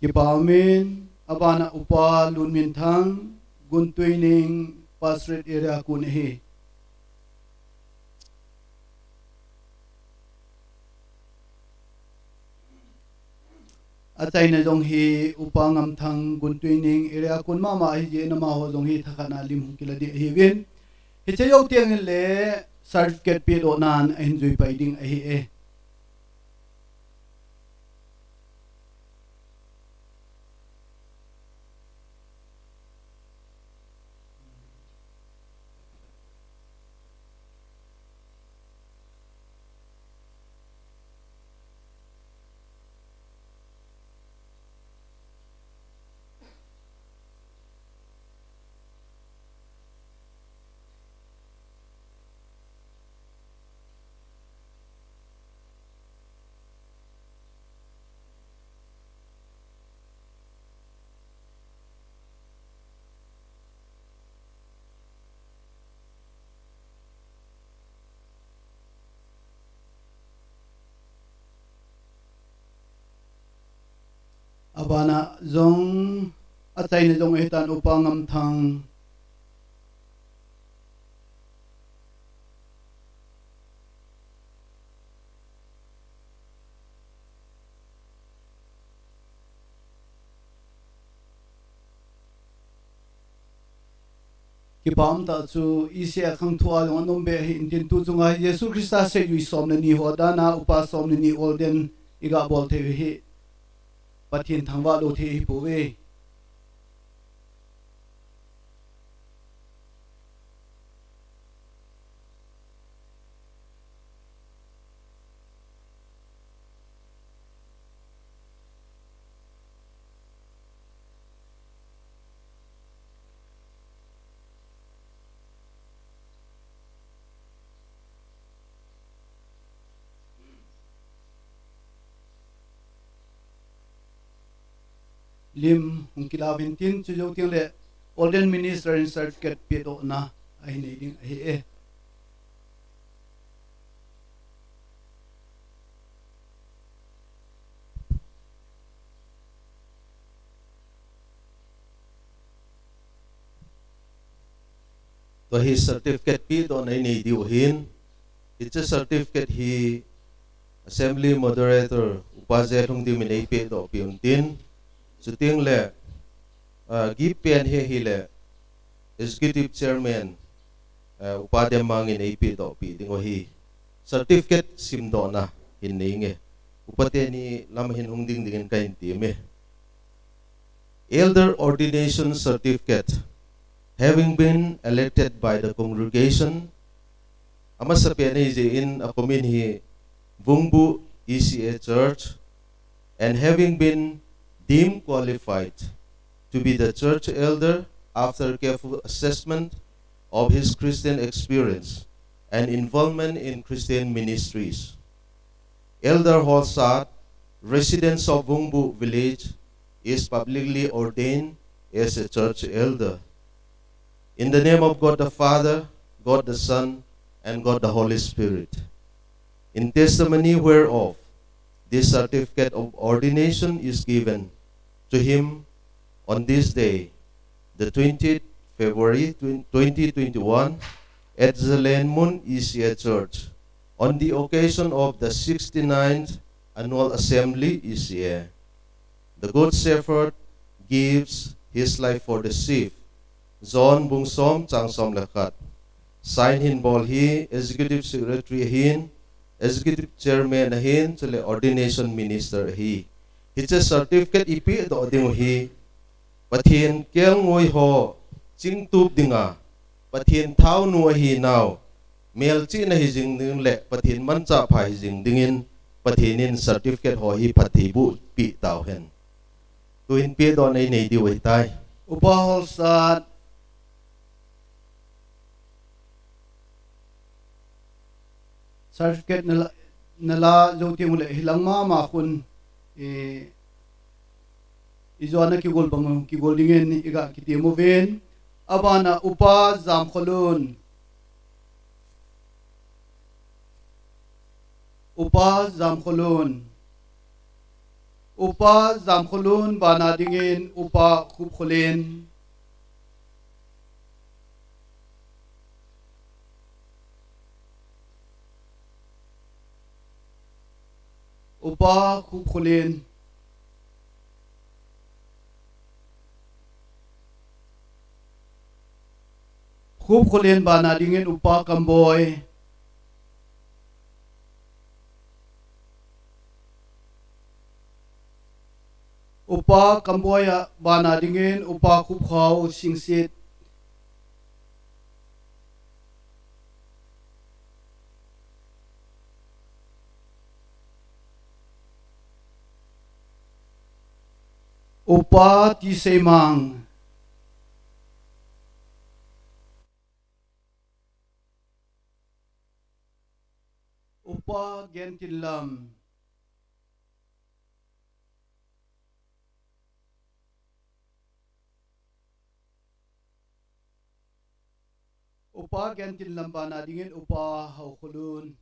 Kipah umin, abana Upa Lunminthang Guntuining Pastorate Area kon ahi. Achaina jong hi Upa Ngamthang Guntuining area kon mama ahi jeh in amaho jong hi thakhat a lim hung kilah ding ahiuvin. Hiche jou teng le certificate pedoh nan ahin jui pai ding ahi e. Abana jong achaina jong ahitan Upa Ngamthang. Kipah umtah chu E C a khangthu a jong anom be ahi intin tu chunga Jesu Christa seijui som le ni ho dana upa som le ni ordain iga bol thei u hi Pathen thangvah lou thei ahipouve. Lim hung kila uvin tin chu jou teng le ordain minister in certificate pedohna ahin nei ding ahi e. Tua hi certificate pedohna inei diu ahin, hiche certificate hi Assembly Moderator Upa J. Lhungdim in eipedoh peh untin, chuteng le, ah, gift pen hi ahile Executive Chairman, ah, Upa Demmang in eipedoh peh ding ahi. Certificate simdohna hin nei nge. Upa teni lam hin hung ding dingin kahin temme. Elder Ordination Certificate, having been elected by the congregation, amasapen ahijeh in akomin hi Vungbuh E C A Church, and having been deemed qualified to be the church elder after careful assessment of his Christian experience and involvement in Christian ministries. Elder Holsat, residents of Vungbuh village, is publicly ordained as a church elder. In the name of God the Father, God the Son, and God the Holy Spirit. In testimony whereof, this certificate of ordination is given to him on this day, the twentieth February twenty twenty-one, at Zelenmun E C A Church, on the occasion of the sixty-ninth Annual Assembly E C A. The Good Shepherd gives his life for the sheep. John bung som chang som le khat. Sign hin bol hi Executive Secretary ahin, Executive Chairman ahin, chule Ordination Minister ahi. Hiche certificate ipedoh diu hi Pathen kelngoi ho chingtup dinga, Pathen thaonu ahinau, melchihna hijing ding le Pathen manchah pha hijing dingin, Pathen in certificate ho hi phattheiboh peh tauhen. Tuhin pedohna inei diu ahitai. Upa Holsat, certificate nala, nala jou teng ule hilang mama khun, eh, ijona kigol bang, kigol dingin iga kitem uvin. Abana Upa Jamkholun. Upa Jamkholun. Upa Jamkholun bana dingin Upa Khupkholen. Upa Khupkholen. Khupkholen bana dingin Upa Kamboi. Upa Kamboya bana dingin Upa Khupkhao Singsit. Upa Tiseimang. Upa Gentinlam. Upa Gentinlam bana dingin Upa Haokholun.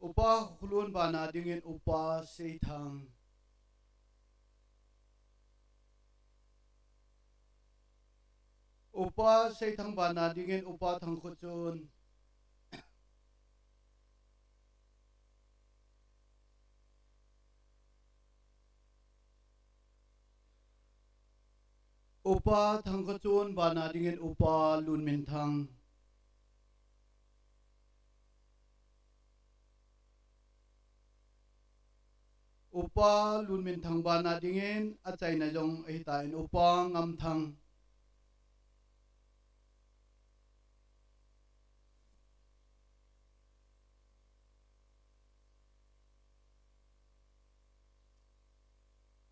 Upa Haokholun bana dingin Upa Seithang. Upa Seithang bana dingin Upa Thangkhochun. Upa Thangkhochun bana dingin Upa Lunminthang. Upa Lunminthang bana dingin achaina jong ahitan Upa Ngamthang.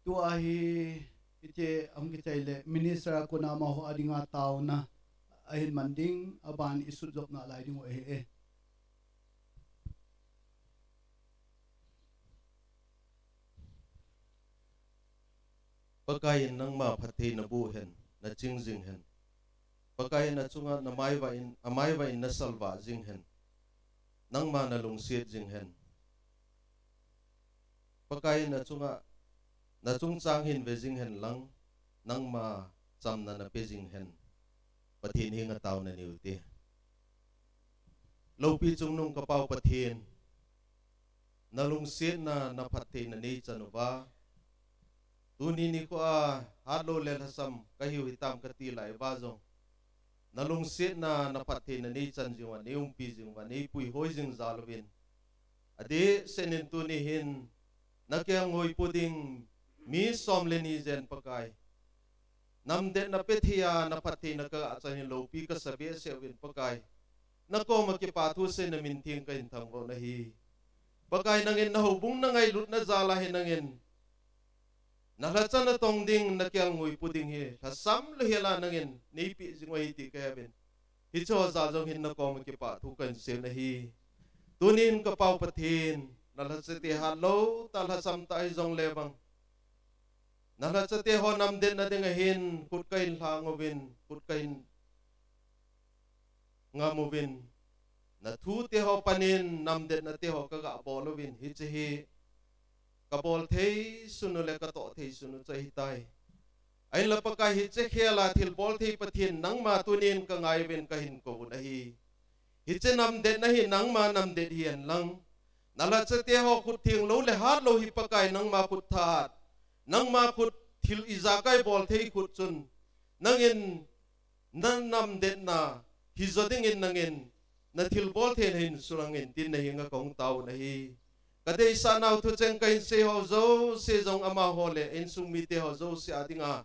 Tua hi, hiche ahung kichai le, minister a kona amaho a dinga taona ahin man ding, aban isut jopna lai ding u ahi e. Pakaiyin nangma phatthei naboh hen, naching jing hen. Pakaiyin achunga namaiva in, amaiva in nasalvah jing hen. Nangma nalungset jing hen. Pakaiyin achunga nachungchang hin ve jing hen lang, nangma chamna nape jing hen. Pathen henga taona nei ute. Loupi chungnung ka Pau Pathen, nalungsetna, naphattheina neichan uva, tuni nikho a hatlou le lhasam kahiu hitam kati lai uva jong, nalungsetna, naphattheina neichan jing uva, neiumpi jing uva, neipuihoi jing jal uvin, adehset in tuni hin nakelngoi pu ding mi som le ni jen Pakai, namdetna pethei a naphattheina kagachan hin loupi kasa behseh uvin Pakai, nakoma kipathu seina min theng kahin thangvah u ahi. Pakai, nangin nahoubung nangailutna jal a hi nangin nalhacha natong ding, nakelngoi pu ding hi lhasam louhel a nangin neipeh jing u ahi ti kahe uvin, hicheho jal jong hin nakoma kipathu kahin sei u ahi. Tunin ka Pau Pathen, nalhachate hatlou tah, lhasam tah hijongle vang, nalhachateho namdetna dinga hin khut kahin lhang uvin, khut kahin ngam uvin, nathuteho panin namdetnateho kagabol uvin, hiche hi kabol thei sun u le katoh thei sun u chu ahitai. Ahinla Pakai, hiche khel a thilbol thei Pathen nangma tunin kangai uvin kahin kou u ahi. Hiche namdetna hi nangma namdet hihen lang, nalhachateho khut thenglou le hatlou hi Pakai nangma khut thahat, nangma khut thil ijakai bol thei khut chun, nangin nanamdetna hijo dingin nangin nathilbol theina hin sulangin tin nahenga kahung tao u ahi. Kadeisah nau thucheng kahin seiho jouse jong amaho le insung miteho jouse a dinga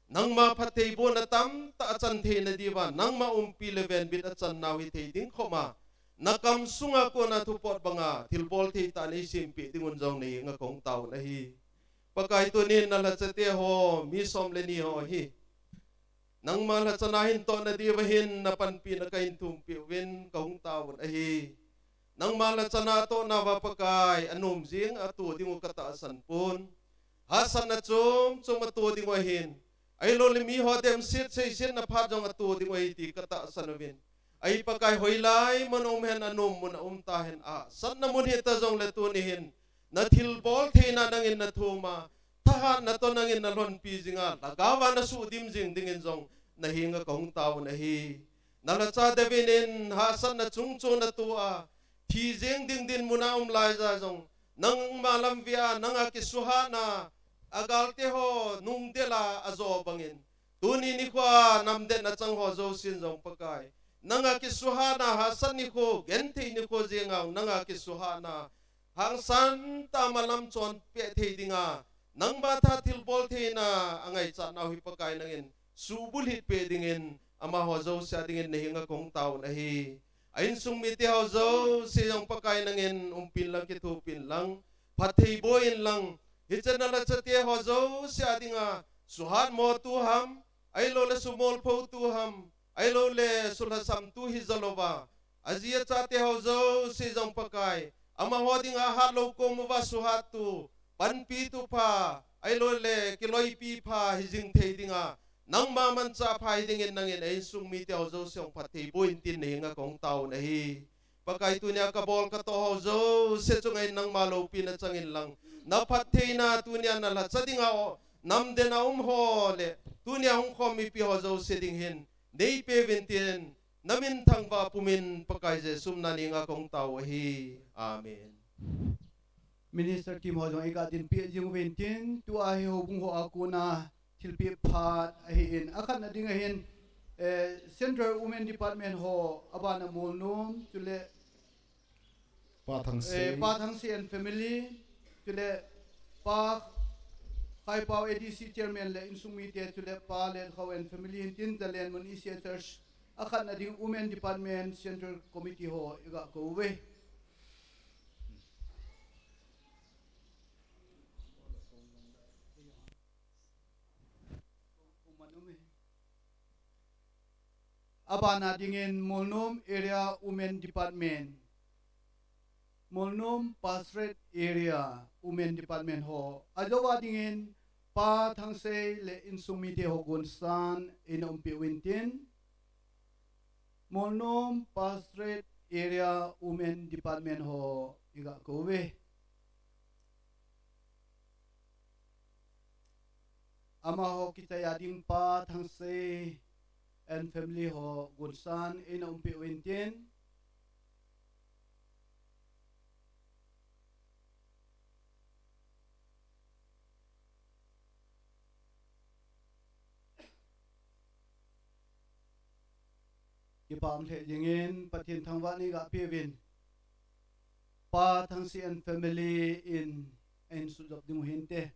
nangma phattheibohna tamtah achan theina diuva, nangma umpi le venbit achan nau hithei ding khopma, nakam sunga kona thupot banga thilbol thei tah neisempeh dingun jong nahenga kahung tao u ahi. Pakai, tunin nalhachateho mi som le ni ho hi nangma lhachana hin tohna diuva hin napanpina kahin thumpeh uvin kahung tao u ahi. Nangma lhachana tohna uva Pakai, anom jing a to dingu katahsan pon, hahsatna chom chom a to dingu ahin, ahiloule miho demset seisetna phat jong ato dingu ahi ti katahsan uvin, ahi Pakai, hoilai mun a um hen, anom mun a um tahen, ahahsatna mun hita jongle tuni hin nathilbol theina nangin nathum a, thahatna toh nangin nalhonpi jinga, lhagao a nasuhdim jing dingin jong nahenga kahung tao u ahi. Nalhacha David in hahsatna chungchon ato a, thi jeng ding dinmun a um laija jong, nangma lamvei a nanga kisuhhatna, agalteho nungdel a ajo bangin, tuni nikhoa namdetna changho jousen jong Pakai, nanga kisuhhatna hahsat nikho, genthei nikho jenga nanga kisuhhatna hangsan tah a malam chon peh thei dinga, nangma tha thilbol theina angaichat nau hi Pakai nangin subulhit peh dingin, amaho jouse a dingin nahenga kahung taovin ahi. A insung mite ho jouse jong Pakai nangin umpin lang, kithopin lang, phatthei boh in lang, hiche nalhachate ho jouse a dinga suhatmo tu ham, ahilouleh sumolpho tu ham, ahilouleh sulhasam tu hija louva, aji achate ho jouse jong Pakai, amaho dinga ahatlou kom uva suhat tu, panpi tu pha, ahilouleh kiloipi pha hijing thei dinga, nangma manchah pha hidingin nangin a insung mite ho jouse jong phatthei boh in tin nahenga kahung taovin ahi. Pakai, tunia kabol katoh ho jouse chunga in nangma loupina chang in lang, naphattheina tunia nalhacha dinga o, namden a um ho le tunia hung khom mipi ho jouse ding hin neipeuvin tin, namin thangvah pumin Pakai Jesu mina nahenga kahung tao ahi. Amen. Minister team ho jong iga dinpi jing uvin tin, tua hi houbung ho a kona thilpeh phat ahin, akhatna ding ahin, eh, Central Women Department ho, abana Molnom, chule Pa Thangsei. Eh, Pa Thangsei and family, chule Pa Khaipao A D C chairman le insung mite, chule Pa Letkho and family, hintin Zalen Mun E C A Church, akhatna ding Women Department Central Committee ho iga kou uve. Abana dingin Molnom Area Women Department, Molnom Pastorate Area Women Department ho, ajouva dingin Pa Thangsei le insung mite ho gonsan eina umpeh uvin tin, Molnom Pastorate Area Women Department ho iga kou uve. Amaho kichai a ding Pa Thangsei and family ho gonsan eina umpeh uvin tin. Kipah lheh jingin Pathen thangvahna iga peuvin, Pa Thangsei and family in, in sujop ding u hinte.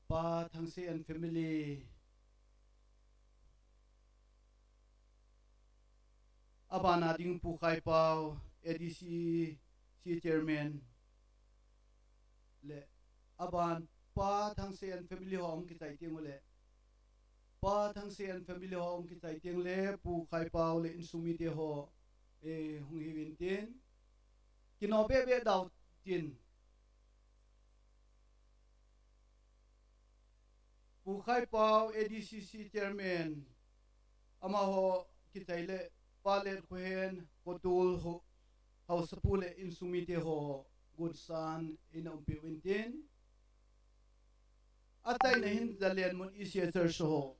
Pa Thangsei and family. Abana ding Pu Khaipao, A D C C chairman. Le, aban Pa Thangsei and family ho ahung kichai teng ule, Pa Thangsei and family ho ahung kichai teng le, Pu Khaipao le insung mite ho, eh, hung hiuvin tin. Kino bebe dau tin. Pu Khaipao A D C C chairman, amaho kichai le Pa Letkhohen, Khotul ho, haosapu le insung mite ho gonsan eina umpeh uvin tin. Achaina hin Zalen Mun E C A Church ho.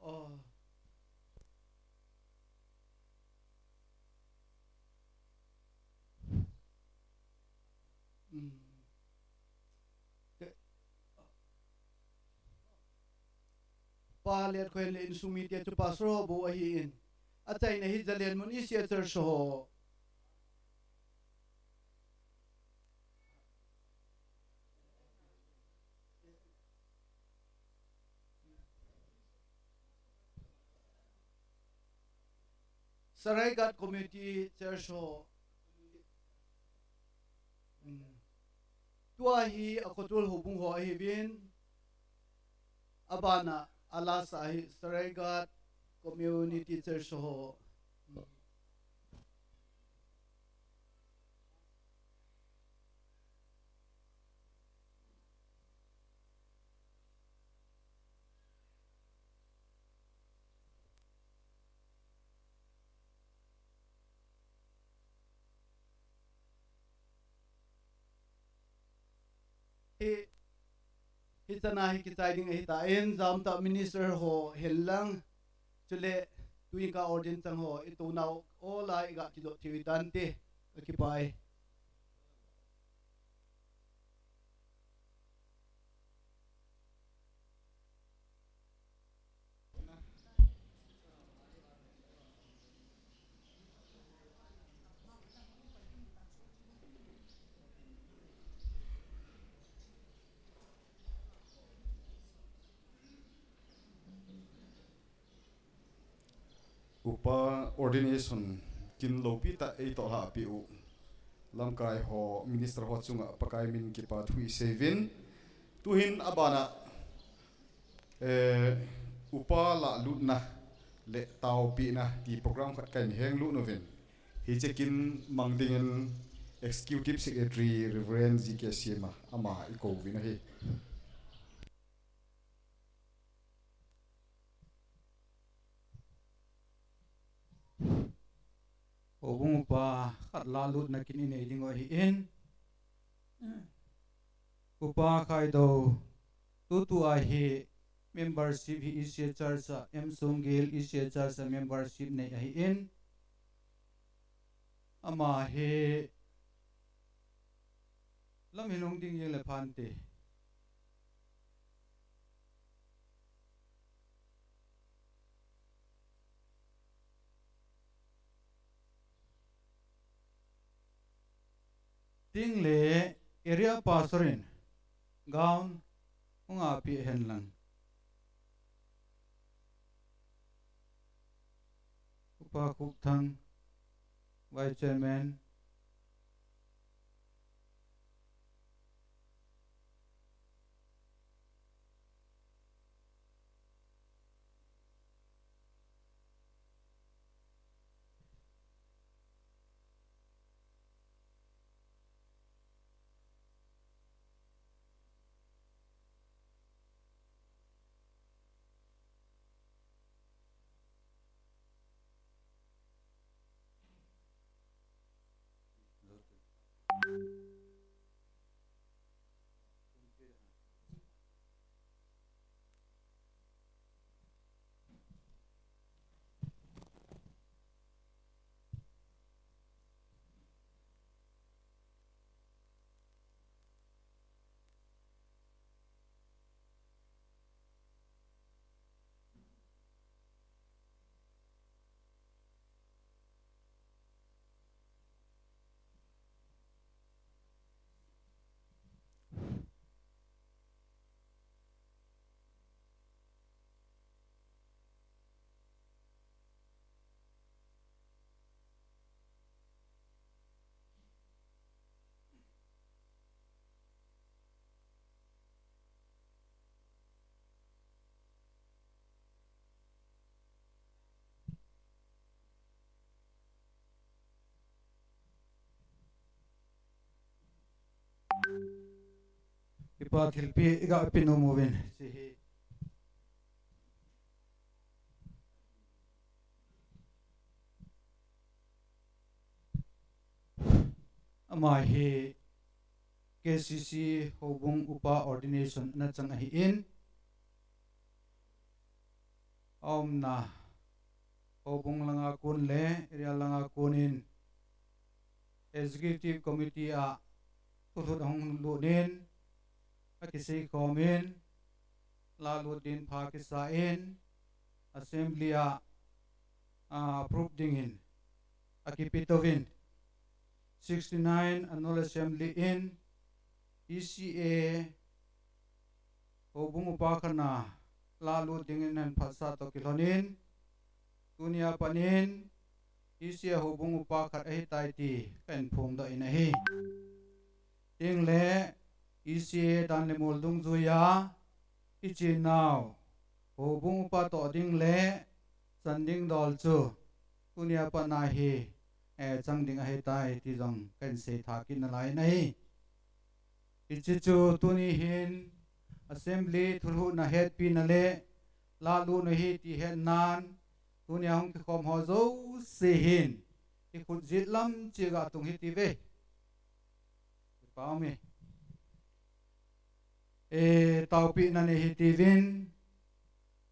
Oh. Mm. Te-, Pa Letkhohen le insung mite chu pastor ho bou ahin. Achaina hi Zalen Mun E C A Church ho. Saraighat Community Church ho. Hmm. Tua hi a Khotul houbung ho ahiuvin. Abana a last a hi Saraighat Community Church ho. Hmm. Hi, hichan a hi kichai ding ahitan, jamtah minister ho henlang, Chule, tuin ka ordain chang ho, i tou nau, o lai i ga kijo thiu i dan te, a kipai. Upa ordination kin lopi tah eitoh lhah peh u lamkai ho, minister ho chunga Pakai min kipa thu i seiyuvin. Tuhin abana, eh, upa lahlutna le taopina ti program khat kahin henglut uvin. Hiche kin mang dingin Executive Secretary Reverend G K Sema ama i kouvin ahi. Houbung upa khat lahlutna kin i nei ding u ahin. Upa Khaidou, tutua hi membership hi E C A Church a, M Songgel E C A Church a membership nei ahin. Ama hi lam hin hung ding jeng le phante. Tin le area pastor in gown hung a peh hen lang. Upa Khupthang, Vice Chairman. Kipa thilpeh i ga pe nom uvin, hiche hi. Ama hi K C C Houbung Upa Ordination ana chang ahin. Aumna Houbung langa kon le area langa kon in Executive Committee a thulhut ahung lut in, akisei khom in, lalut din pha kisa in, Assembly a, a, approve dingin akipe uvin, sixty-nine Annual Assembly in E C A Houbung upa khat na lalut dingin ahin phatsah toh kilhonin, tunia pat in E C A Houbung upa khat ahitai ti kahin phongdoh in ahi. Tin le E C A dan le mol dungjuia i chenau Houbung upa toh ding le chan ding dol chu tunia pat na hi, eh, chang ding ahitai ti jong kahin seitha kit nalai in ahi. Hiche chu tuni hin Assembly thulhuhna hetpina le lalut u ahi ti hetnan, tunia hung kikhom ho jouse hin i khut jet lam cheh ga tung hite ve. Kipa um e. E, taopehna nei hite uvin,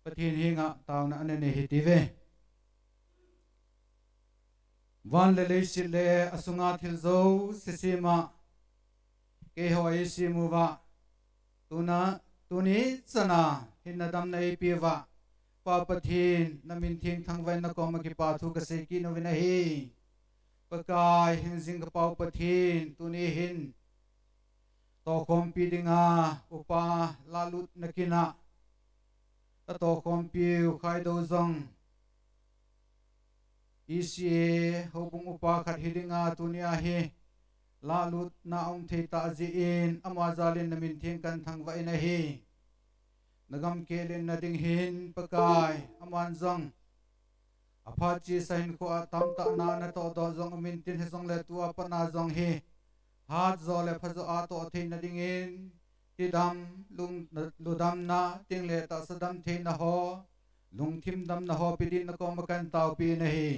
Pathen henga taona ana nei hite ve. Van le leiset le asunga thil jouse sema keiho eisem uva, tuna, tuni chana hinna damna eipeuva, Pa Pathen, namin thengthang vah in nakoma kipa thu kasei kit uvin ahi. Pakai, hingjing ka Pau Pathen, tuni hin tohkhompi dinga upa lahlutna kin a katohkhompiu Khaidou jong E C A houbung upa khat hi dinga tuni ahi lahlutna aum thei tah jeh in ama jal in namin theng kathangvah in ahi. Nagam kehlenna ding hin Pakai, aman jong aphat chesa hinkho a tamtah na natoh doh jong umin tin, hijongle tua pat a jong hi hatjo le phajo a toh theina dingin, tidam, lung, ludamna, tengle tahsa dam theina ho, lungthim damna ho pe din nakoma kataopi in ahi.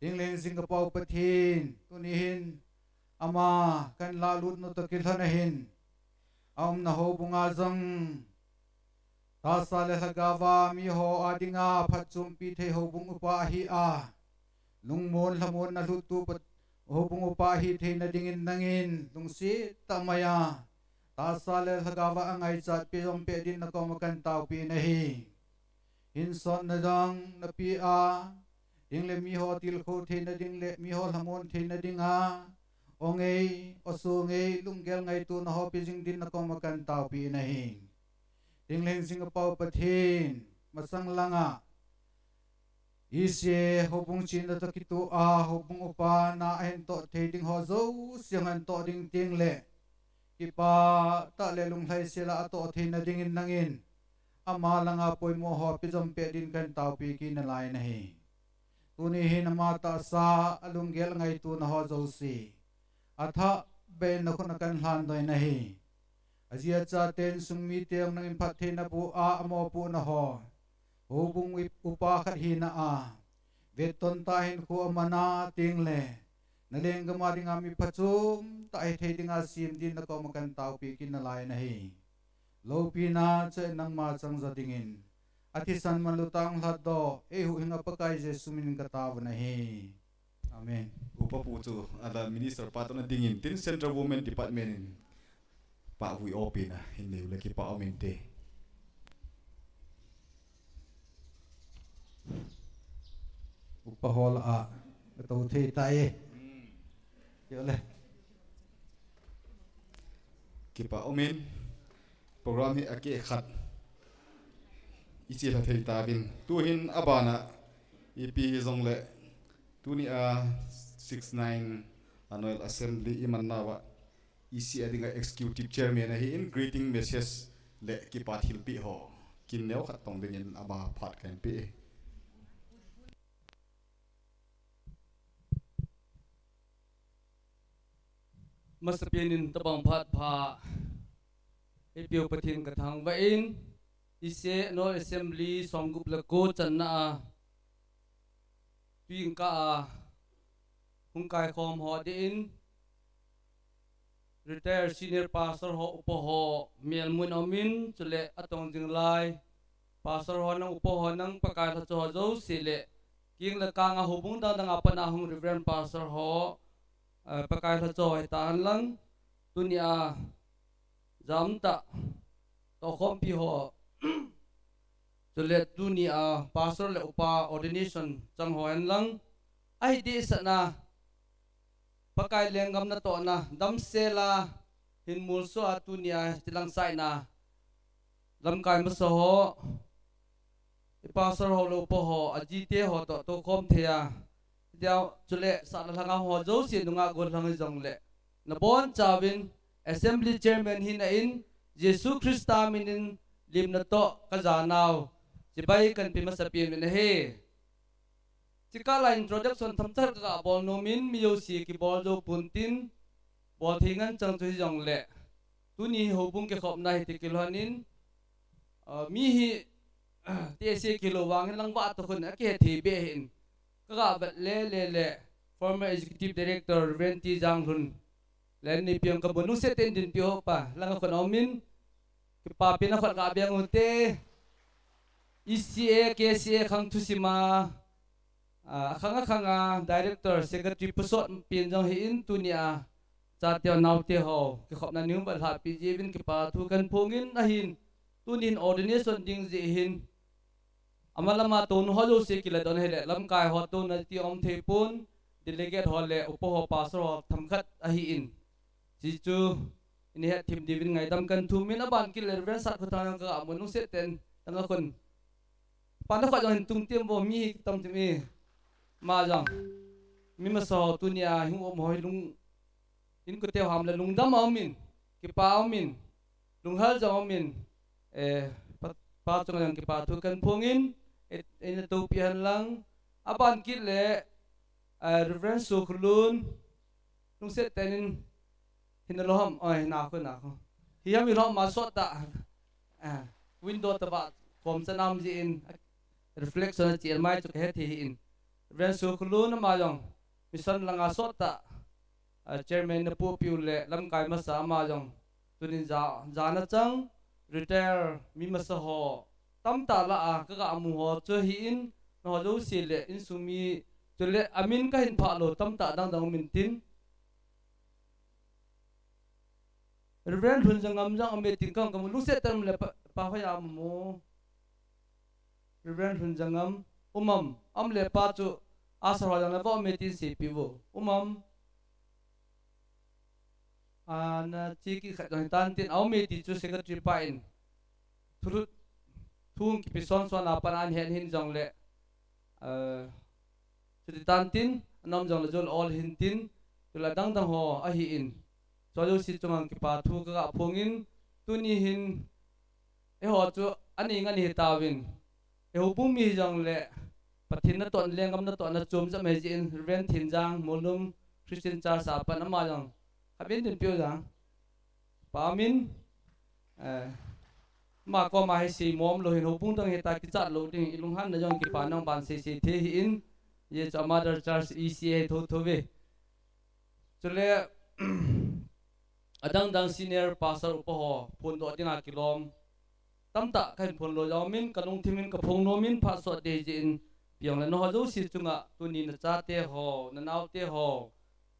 Tengle hingjing ka Pau Pathen, tuni hin ama kalahlutna toh kilhon ahin, aumna houbunga jong tahsa le lhagaova miho a dinga phatchompi thei houbung upa ahi a, lungmon lhamonna lhuttu pa, houbung upa ahi theina dingin nangin lungset tah maiya tahsa le lhagaova angaichat pe jom pe din nakoma kataopi in ahi. Hinsotna jong napeh a, tengle miho tilkhou theina ding le miho lhamon theina dinga, o ngei, o so ngei, lunggel ngaitona ho pe jing din nakoma kataopi in ahi. Tengle hingjing ka Pau Pathen, masang langa E C A houbung china toh kitoh a houbung upa na ahin toh thei ding ho jouse ahin toh ding tengle kipah tah le lunglhaisel a atoh theina dingin nangin ama langa poimo ho pe jom pe din kataopi kit nalai in ahi. Tuni hin ama tahsa, alunggel ngaitona ho jouse athah beh in nakhut a kalhan doh in ahi. Aji achaten sung miten nangin phattheina boh a amopohna ho, houbung upa khat hina a vetton tah hinkho amana tengle nalenggam a dinga mi phachom tah hithei dinga sem din nakoma kataopi kit nalai in ahi. Loupina cheh nangma chang jo dingin, athisan manlu tah a lhatdoh eihuhhing a Pakai Jesu minin kataovin ahi. Amen. Upa pu chu ala minister pa toh na dingin tin Central Women Department in pahvui opina hin neiu le kipah um inte. Upa ho lah a katou thei tai. Kio le. Kipah um in. Program hi akeh khat ichelha thei tauvin. Tuhin abana ipi hijongle tunia six nine Annual Assembly iman nauva E C A dinga Executive Chairman ahin greeting message le kipa thilpeh ho kin neo khat tong dingin ama phat kahin pe e. Masapen in tabang phat pha eipeu Pathen kathangvah in, E C A Annual Assembly somgup le ko channa a tuingkah a hung kaikhom ho dingin retired senior pastor ho, upa ho, melmun aumin, chule atong jing lai pastor ho nang, upa ho nang, Pakai lhacha ho jouse le, keng le kang a houbung dang dang a pat a hung Reverend Pastor ho, eh, Pakai lhacha ho hita hen lang, tunia jamtah tohkhompi ho, chule tunia pastor le upa ordination chang ho hen lang, ahi dehset na Pakai lenggam natohna damsel a hin molso a tunia tilang saina lamkai masa ho, i pastor ho le upa ho, ajite ho toh toukhom thei a, tia chule sahna lhanga ho jouse nunga gollhang hijongle nabonchauvin Assembly Chairman hina in Jesu Christa minin lim natoh kajanau chibai kahin pe masapen in ahi. Chikah lai introduction themcha khat kaga bol nomin, mi jouse kibol jou pontin, bol thei ngen chang chu hijongle, tuni houbung kikhopna hi ti kilhonin, ah, mi hi, ti ase kilou vangin langva toh khun akihe thei beh hin, kaga vet le le le, former Executive Director Reverend T Janglhun, le ni piang kabu nung se ten din pi ho pa, langa khun aumin, kipapi na khut kabeng ute. E C A, K C A khang thusima, ah, akhang akhang a director, secretary pasot pen jong hi in, tunia chate ho naote ho kikhopna ning val lhah pi jeh uvin kipa thu kan phong in ahin, tunin ordination ding jeh hin, ama lama tonu ho jouse kila don hile, lamkai ho tona ti um thei pon, delegate ho le upa ho pastor ho themkhat ahi in. Hichu, ini het thim diuvin ngaidam kan thum in aban kit le Reverend Satkhotang ka amun lungset ten, tanga khun. Pana kho jong hin tung tem bo mi tam tem e. Ma jong. Mi masa ho tunia hung um ho hi lung, in ko teu ham le lungdam a um in, kipa a um in, lunghel jong a um in, eh, pa, pa chunga jong kipa thu kan phong in, eh, in to pi han lang, aban kit le, eh, Reverend Sukhlun, lungset ten in, hin lo ham, oi, na ko, na ko. Hi ham i lo ma sot ta, eh, window ta ba, kom sa nam ji in, reflection a chi el mai chu ka het hi in. Reverend Sukhlun ama jong, mission langa sot ta, ah, chairman na pu piu le lamkai masa ama jong. Tunin ja, jana chang, retire mi masa ho. Tamta la a, ka ga mu ho chu hi in, na ho jouse le, insung mi, chule amin ka hin pha lo, tamta dang dang min tin. Reverend Lhunjangam jong ame tin kang kamu lungset tam le pa, pa hoya mu. Reverend Lhunjangam, umam, am le pa chu, a sa ho jang le vo me tin se pi vo. Umam, a, na chi ki khat jong tan tin, a um e ti chu secretary pa in. Thulut, thung kipi son son a pan an hen hin jong le, eh, chuti tan tin, anom jong le jol ol hin tin, tula dang dang ho ahi in. Cho jouse chunga kipa thu ka ga phong in, tuni hin, eiho chu, ani nga ni hi tauvin. Eiho bung mi jong le, Pathen natoh, lenggam natoh, na chom jam he jin, Reverend Thinjang, Molnom Christian Church a pan ama jong. Khatvei tin piu jang. Pa min, eh, ma koma hi sei mom lo hin ho bung dang hi ta kichat lo ding, i lunghan na jong kipa nang ban sei sei the hi in, ye chu Mother Church E C A tho tho ve. Chule, adang dang senior pastor upa ho, phun doh dinga kilom. Tamta ka hin phun lo jong min, ka lungthim in ka phong nom in phat sot dei jin, piang le na ho jouse chunga, tuni na chate ho, na naote ho,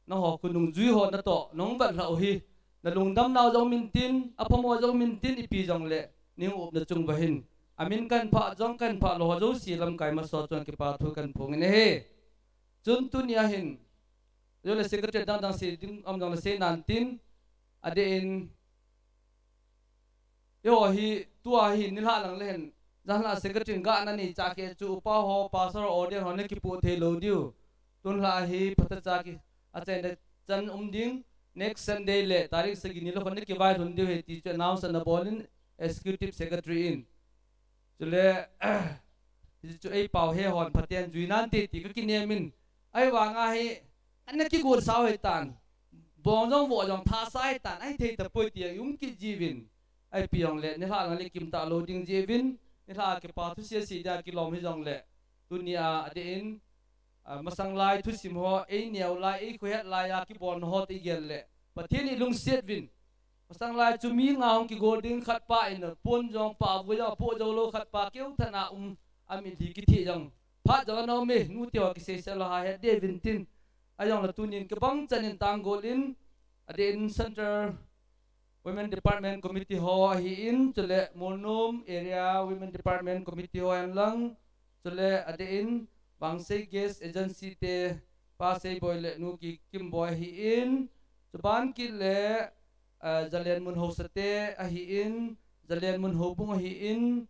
na ho khonung jui ho natoh, nong vat lhau hi, na lungdam nau jong min tin, aphamo jong min tin, ipi jong le, ning up na chung va hin. Amin kan pha, jong kan pha lo ho jouse lamkai masa chunga kipa thu kan phong in ahi. Chun tunia hin, jo le secretary dang dang sei ding, am dang le sei nan tin, adeh in, eiho hi, tua hi, nilhah lang le hin, jan la secretary ga na ni cha ke chu, upa ho, pastor ho, ordain ho, na kipu thei lo diu. Tun la hi, phata cha ki, a chen de chan um ding, next Sunday le, tarik sagi ni lo, na kivai lhun diu hi, ti chu announce na bol in, executive secretary in. Chule, hichu ei pau he hon phaten jui nante ti ka kinem in. Ahivang a hi, ana kigol sao hi tan. Bong jong vo jong tha sa hi tan. Ahi thei tapoi ti a um kit jiuvin. Ahi pi jong le, nilhah lang le kim ta lo ding jiuvin. Nilhah kipa thu sia si dia kilom hi jong le. Tunia adeh in, ah, masang lai thusim ho, ei neo lai, ei khohet lai a kibol ho te gel le. Pathen i lungset uvin. Masang lai chu mi nga hung kigol ding khat pa in, pon jong pa, vui jong po jong lo khat pa, keu thana um, a mitlhi kithi jong. Phat jong ana um e, nu te ho kisei sei lo ha he, de vin tin. Ajong la tunin kibang chan in tanggol in, adeh in Central Women Department Committee ho ahi in, chule Molnom Area Women Department Committee ho en lang, chule adeh in Vangsei Gas Agency te pa Seiboi le nu Kikimboi ahi in, chuban kit le, eh, Zalen Mun Hausa te ahi in, Zalen Mun Houbung ahi in,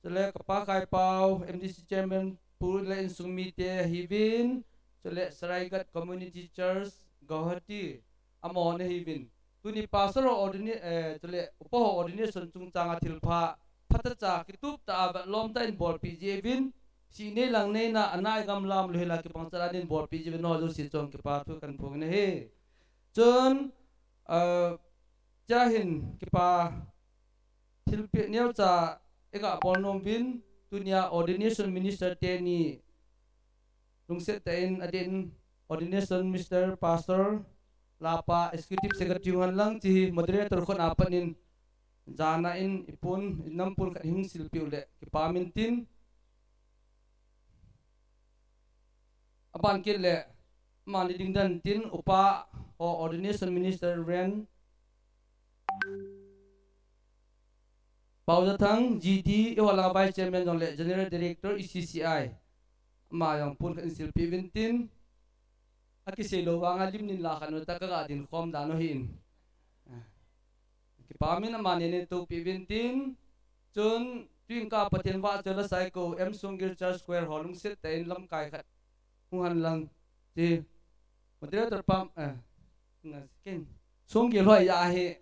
chule kapa Khaipau, M D C Chairman pu le insung mi te ahi vin, chule Saraighat Community Church, Guwahati, amahon ahi vin. Tuni pastor ho ordina-, eh, chule upa ho ordination chungchang a thilpha, phata cha, kitup ta a, vat lom ta in bolpi jiuvin, si nei lang nei na, anai gam lam lo hi la kibang chan in bolpi jiuvin, na ho jouse chunga kipa thu kan phong in ahi. Chun, eh, cha hin kipa thilpeh neo cha i ga bol nom uvin, tunia ordination minister teni lungset tah in adeh in ordination minister pastor lapa executive secretary hung hen lang chi hi moderator khut a pat in jana in i pon, i nam pon khat hung silpeh u le kipa min tin, Aban kit le, amani ding dan tin, Upa ho Ordination Minister Rev. Paojathang G D, eiho langa Vice Chairman jong le General Director E C C I. Ama jong pon khat in silpeh uvin tin, akisei lou vanga lim nin la khat nu ta kaga ding khom dan u hin. Kipa min amani nin tohpeh uvin tin, chun tuin ka Pathen vahchoi la sai ko M Songil Church Choir ho lungset tah in lamkai khat hung hen lang ti. Moderator pam, eh, nga ken. Songil ho ahi,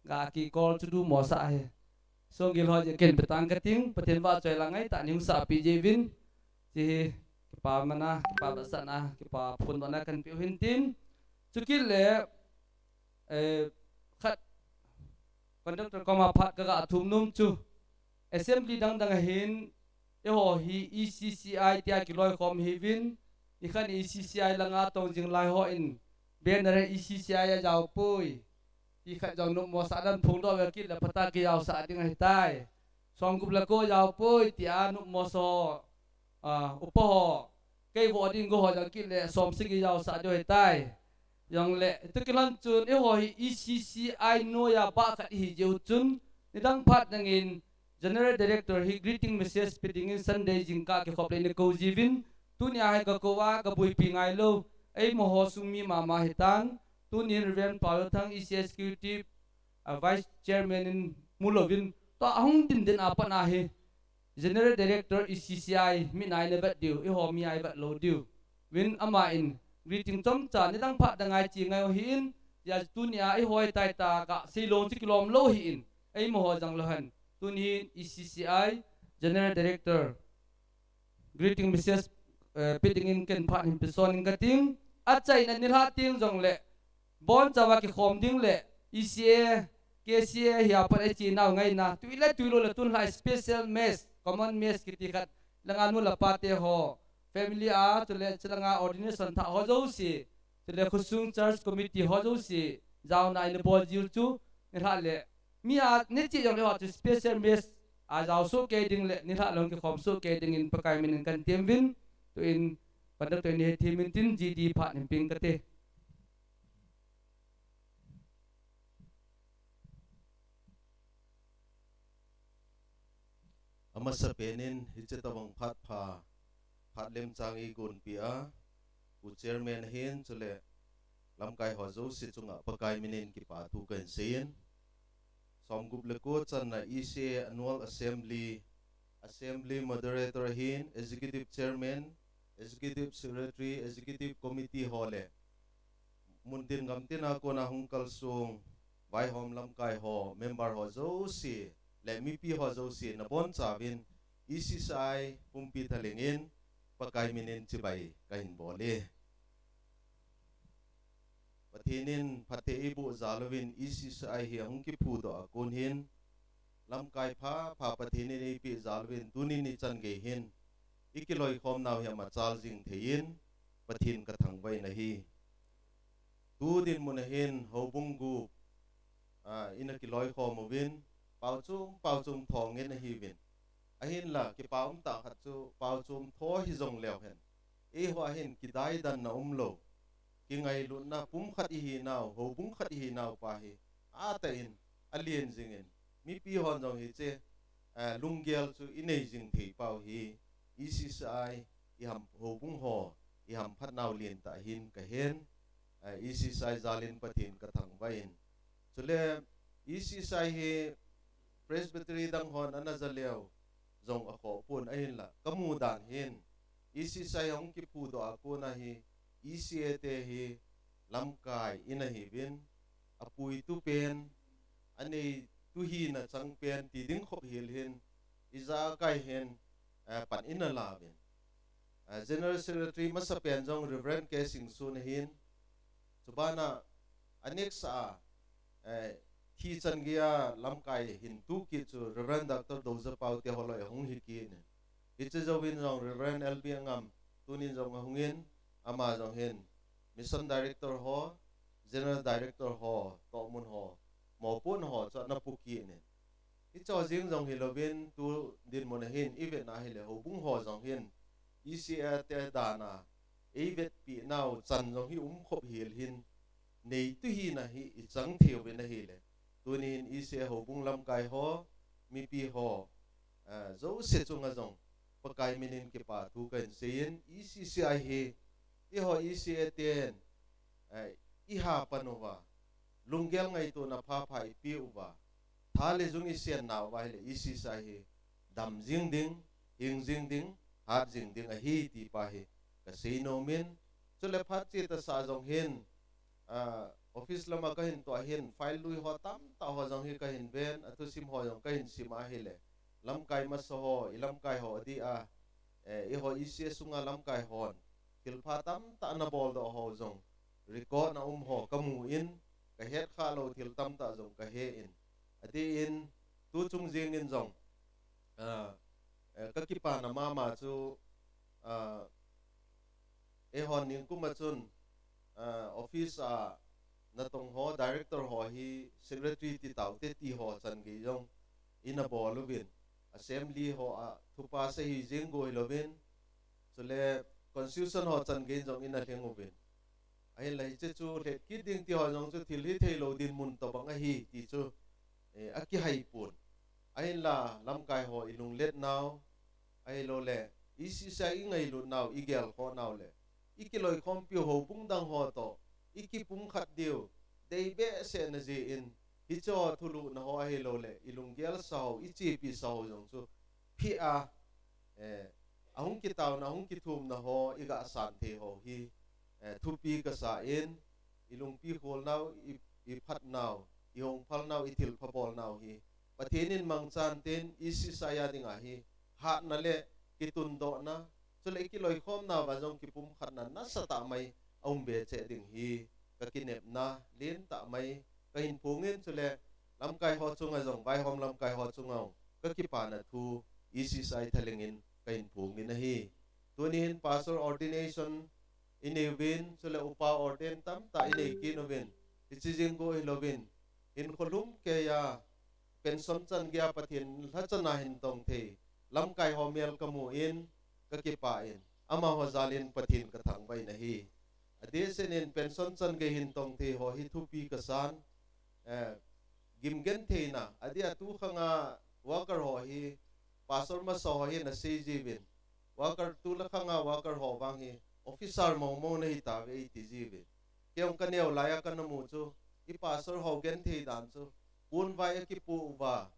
ga kicall chu dumo sa ahi. Songil ho ahi ken pe tang kating, Pathen vahchoi la ngai tah in hung sapeh jiuvin. Ti hi, kipa mana, kipa vahsana, kipa phondohna kahin pe u hin tin. Chukit le, eh, khat conductor koma phat kaga thum nom chu. Assembly dang dang a hin, eiho hi E C C I tia kiloikhom ihiuvin, nikhat E C C I langa tong jing lai hon, banner E C C I ajao poi. Ti khat jong nopmo sah dan phongdoh ve kit le phatah a kijaosah ding ahitai. Som gup le ko jao poi tia nopmo sa ho, ah, upa ho, kei vo ding go ho jong kit le som sagi jaosah diu ahitai. Jong le, tu kilhon chun, eiho hi E C C I noiya bah khat ihi jeh u chun, nidang phat dang in, General Director hi greeting message pe ding in Sunday jingkah kikhop le ina kou jiuvin, tunia hi gakou a, gaboipi ngai lou, eima ho sung mi mama ahitan, tunin Reverend Paojathang E C Executive, ah, Vice Chairman in mu louvin, tua ahung din din a pat na hi, General Director E C C I, mi nai na vet diu, eiho mi a ivet lou diu. Vin ama in, greeting chomcha, nidang phat dang a ichi ngai u ahin, hijeh chun tunia eiho tai ta kasei lou chu kilom lou ahin, eima ho jong lou hen. Tunin E C C I, General Director, greeting message, eh, pe ding in ken phat hin pe son ing kating. Achaina nilhah teng jong le, bonchauva kikhom ding le, E C A, K C A hi a pat a ichi nau ngaina, tui le tui lou le tun lhai special mess, common mess kiti khat, langa nu le pa te ho, family a, chule chulanga ordination thah ho jouse, chule khosung church committee ho jouse, jaona ina bol jiu chu, nilhah le, mi a, niche jong le ho chu special mess, ajao soh kei ding le, nilhah le hung kikhom soh kei ding in Pakai min in kahin tem uvin, tuin, conductor in hethem in tin G D phat hin pe ing kate. Amasapen in hiche tobang phat pha, phat lemchang eigonpeh a, u chairman hin chule lamkai ho jouse chunga Pakai min in kipa thu kahin sei in. Som gup le ko channa E C A Annual Assembly, Assembly Moderator hin, Executive Chairman, Executive Secretary, Executive Committee ho le, mun tin gam tin a kona hung kalsong, vaihom lamkai ho, member ho jouse, le mipi ho jouse, nabonchauvin, E C C I pumpi thalheng in, Pakai min in chibai kahin bol e. Pathen in phatthei eiboh jal uvin E C C I hi ahung kiphudoh a kon hin, lamkai pha pha Pathen in eipeh jal uvin tunin ichan gei hin, ikiloikhom nau hi amachal jing thei in, Pathen kathangvah in ahi. Tu dinmun a hin houbung gup, ah, ina kiloikhom uvin, paochom, paochom tho ngen ahiuvin. Ahinla, kipa umtah khat chu, paochom tho hijong leu hen, eiho a hin kidaidanna umlou, kingailutna pumkhat ihinau, houbung khat ihinau pa hi, atah in, alen jingin, mipi hon jong hiche, eh, lunggel chu inei jing thei pau hi, E C C I, iham houbung ho, ihamphat nau lentah hin kahen, eh, E C C I jal in Pathen kathangvah in. Chule, E C C I hi Presbytery dang hon ana ja leu jong akhoh pon ahinla, kamu dan hin, E C C I hung kiphudoh a kona hi, E C A te hi lamkai in ahiuvin, apuitu pen, aneitu hina chang pen ti ding khop hel hin, ijakai hin, eh, pan in alauvin. Eh, General Secretary masapen jong Reverend K Singson ahin, chubana, a next a, eh, thi chan geiya lamkai hin tu kit chu Reverend Doctor Doja Pau te holoi ahung hi kit in. Hiche jouvin jong Reverend L B Angam tunin jong ahungin, ama jong hin Mission Director ho, General Director ho, tohmun ho, mopohna ho chu ana pu kit in. Hiche jeng jong hilouvin tu dinmun a hin ivet na hile houbung ho jong hin E C A te dan a eivetpi nau chan jong hi umkhop hel hin, neitu hina hi ichang thei uvin ahile, tuni hin E C I houbung lamkai ho, mipi ho, eh, jouse chunga jong Pakai minin kipa thu kahin seiyin, E C C I hi, eiho E C I ten, eh, iha pan uva, lunggel ngaitona phapha ipi uva, tha le jung isen nauva ahile, E C C I hi dam jing ding, hing jing ding, hat jing ding ahi ti pa hi kasei nomin, chule phat chetasa jong hin, ah, office lama kahin toh ahin, file lui ho tamtah ho jong hi kahin ven, athusim ho jong kahin sim ahile, lamkai masa ho, ilamkai ho adia, eh, eiho E C I sunga lamkai hon thilpha tamtah ana boldoh ho jong record na um ho kamun, kahet khalou thil tamtah jong kahen, adeh in, tu chung jengin jong, ah, eh, kakipana mama chu, ah, eihon ningkuma chun, ah, office a natong ho, director ho hi secretary ti taute ti ho chan gei jong ina bol uvin, assembly ho a thu pass ahi jeng go hilouvin, chule constitution ho chan gei jong ina lheng uvin. Ahinla hiche chu lhet kit ding ti ho jong chu thil hithei lou dinmun tobang ahi ti chu, eh, akihai pon. Ahinla lamkai ho ilunglet nau, ahilouleh E C C I ingailut nau, igel khoh nau le ikiloikhompiu houbung dang ho toh ikipumkhat diu dei behseh na jeh in, hiche ho thulhuhna ho ahilouleh ilunggel sa ho, ichepi sa ho jong chu phi a, eh, ahung kitaona, ahung kithumna ho iga san thei ho hi, eh, thupi kasa in, ilungpi khol nau, i, iphat nau, ihung phal nau, ithilpha bol nau hi Pathen in mangchan tin, E C C I a dinga hi hatna le kitundohna, chule ikiloikhom nauva jong kipumkhatna nasatah mai aum be cheh ding hi kakinepna lentah mai kahin phongin, chule lamkai ho chunga jong, vaihom lamkai ho chunga jong kakipana thu E C C I thalheng in kahin phongin ahi. Tuni hin pastor ordination inei uvin, chule upa ordain tamtah inei kit uvin, hiche jeng go hilouvin, hinkho lhumkeiya pension chan geiya Pathen lhachana hin tong thei lamkai ho mel kamun, kakipah in, amaho jal in Pathen kathangvah in ahi. Adehset in pension chan gei hin tong thei ho hi thupi kasan, eh, gimgentheina, adeh a tu khanga worker ho hi pastor masa ho hin asei jiuvin, worker tu le khanga worker ho vang hi officer mongmong nahi tauve eiti jiuvin. Kei jong kaneo laiya kana mu chu, i pastor ho genthei dan chu, ponvai akipoh uva,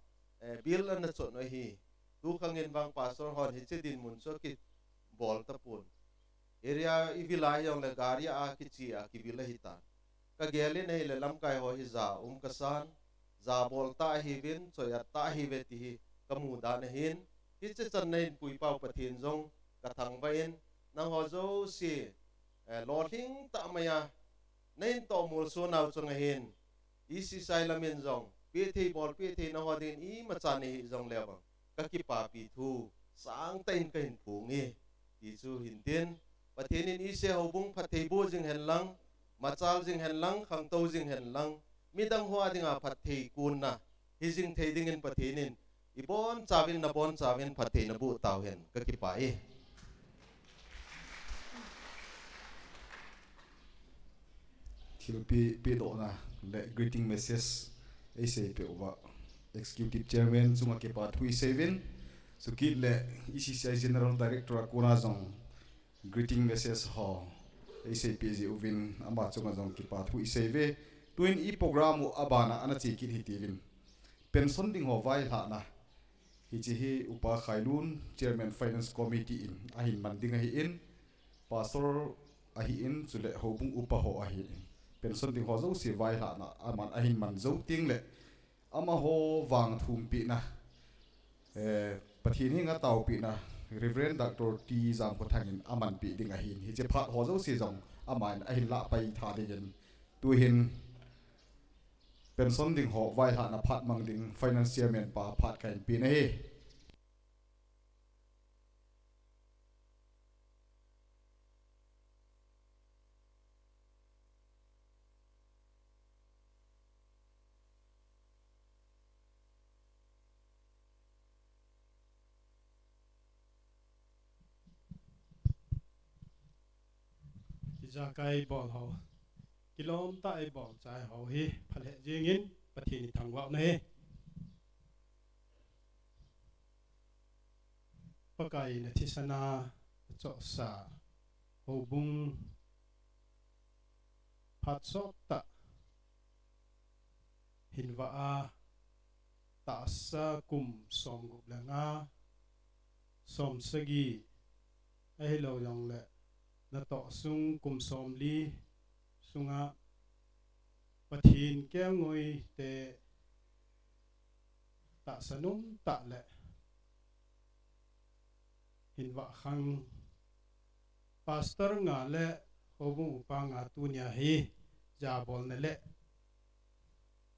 eh, bill ana chot u ahi. Tu khangin vang pastor hon hiche dinmun chu akibol tapon. Area ivil a hijongle gari a kiche a kivil ahitan. Kagel in ahile lamkai ho hi ja um kasan, ja bol tah ahiuvin, choi-at tah ahiuve ti hi kamu dan ahin, hiche chan nahin puipau Pathen jong kathangvah in, nangho jouse, eh, lolhing tah maiya nahin tohmolso nau chunga hin, E C C I lamin jong pehthei bolpeh thei naho dingin imacha nahi jongle vang, kakipapi thu sangtah in kahin phonge, ti chu hintin, Pathen in E C I houbung phatthei boh jing hen lang, machal jing hen lang, khangtou jing hen lang, midang ho a dinga phatthei konna hijing thei dingin Pathen in ibonchauvin, nabonchauvin phatthei naboh tauhen, kakipah e. Thilpeh, pehdohna le greeting message eiseipeh uva Executive Chairman chunga kipa thu iseiuvin, chukit le E C C I General Director a kona jong greeting message ho eiseipeh jiuvin, ama chunga jong kipa thu iseiuve. Tuin i program u abana ana che kit hitiuvin, pension ding ho vailhahna, hiche hi Upa Khailun, Chairman Finance Committee in ahin man ding ahin, Pastor ahin, chule houbung upa ho ahin, pension ding ho jouse vailhahna aman ahin man jou tengle, amaho vang thumpehna, eh, Pathen henga taopehna, Reverend Doctor T Jangkhothang in amanpeh ding ahin, hiche phat ho jouse jong aman ahin lahpai tha dingin, tuhin pension ding ho vailhahna phat mang ding Finance Chairman pa phat kahin pen ahi. Jakai bol ho, kilom tah a ibol chai ho hi phalheh jingin Pathen ithangvah u ahi. Pakai in athisan a achohsa houbung phat sot tah hin vah a, tahsa kum somgup le nga, somsagi, ahilou jongle natoh sung kum somli sunga Pathen kelngoi te tahsa nom tah le hin vah khang pastor nga le houbung upa nga tunia hi jabolna le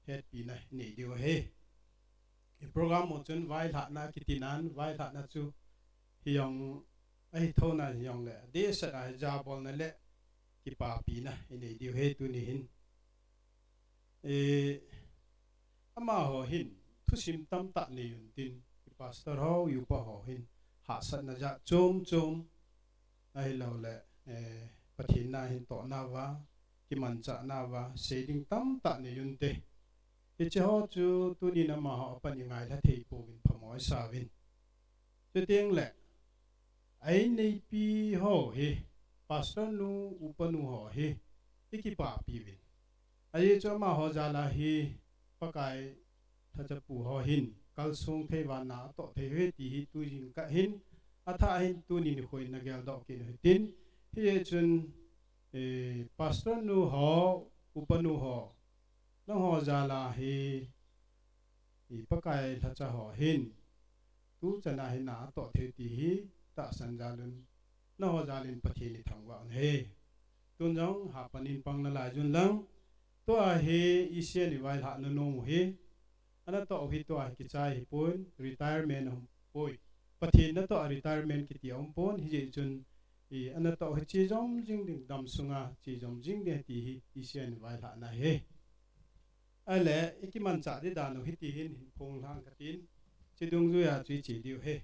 hetpina inei diu ahi. I program u chun vailhahna kiti nan, vailhahna chu hijong ahi thou nan hijongle, adehset a hi jabolna le kipapina inei diu ahi tuni hin. E, amaho hin thusim tamtah nei untin, i pastor ho, i upa ho hin hahsatna jat chom chom, ahiloule, eh, Pathen na hin tohna uva, kimanchahna uva sei ding tamtah nei unte. Hiche ho chu tunin amaho apan ingailha thei pouvin phamo isauvin. Chuteng le, a-inneipi ho hi, pastor nu, upa nu ho hi, ikipapi uvin. Ajeh chu amaho jal a hi, Pakai lhachapu ho hin kalsong thei uva na atoh thei uve ti hi tujingkah hin, athah hin tuni nikho in nageldoh kit u hitin, hijeh chun, eh, pastor nu ho, upa nu ho, nangho jal a hi, i Pakai lhacha ho hin, tuchan a hi na atoh thei ti hi tahsan jal un, nangho jal in Pathen ithangvah un ahi. Tun jong hapan in pang nalai jun lang, tua hi E C N i vailhahna nom u hi, anatoh u hi tua hi kichai hipon, retirement ahung poi. Pathen natoh a retirement kiti aumpon, hijeh chun, i anatoh u hi chejom jing ding, damsunga chejom jing ding ti hi E C N i vailhahna ahi. Ahile, ikimanchah ding dan u hiti hin hin phonglhang katin, hiche dungjuia chu iche diu ahi.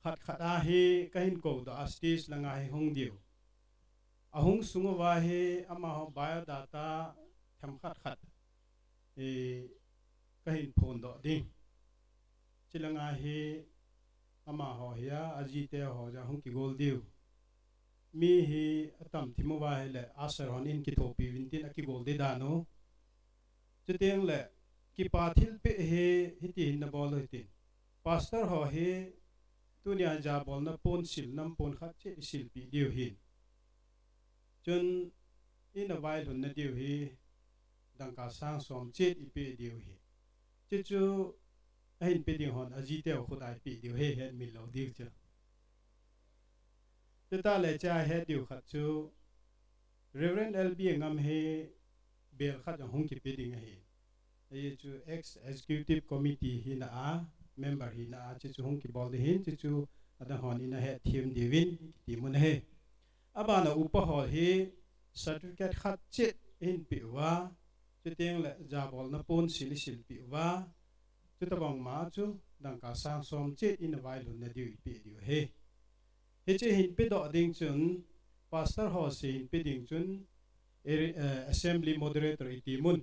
Khat khat a hi kahin koudoh a stage langa hi hung diu. Ahung sung uva hi amaho biodata themkhat khat, eh, kahin phondoh ding. Chulanga hi amaho hi a, ajite ho jong hung kigol diu. Mi hi atam thim uva ahile, usher hon in kithopi uvin tin akigol ding dan u. Chuteng le, kipa thilpeh hi, hiti hin nabol u hitin. Pastor ho hi, tunia jabolna pon sil, nam pon khat cheh isilpeh diu ahin. Chun, ina vailhunna diu hi, dangka sang som cheh ipeh diu ahi. Chuchu, ahin pe ding hon, ajiteu khut a ipeh diu ahi, hetmil lou diu chu. Chutah le hichea het diu khat chu, Reverend L B Angam hi bel khat jong hung kipe ding ahi. Ajeh chu ex executive committee hina a, member hina a, chuchu hung kibol ding ahin, chuchu adang hon in ahetthem diuvin, kiti mun ahi. Abana upa ho hi certificate khat cheh ihin peh uva, chuteng le jabolna pon sil isilpeh uva, chutobang ma chu dangka sang som cheh ina vailhunna diu ipeh diu ahi. Hiche hin pedoh ding chun, pastor ho se hin pe ding chun, eh, assembly moderator iti mun.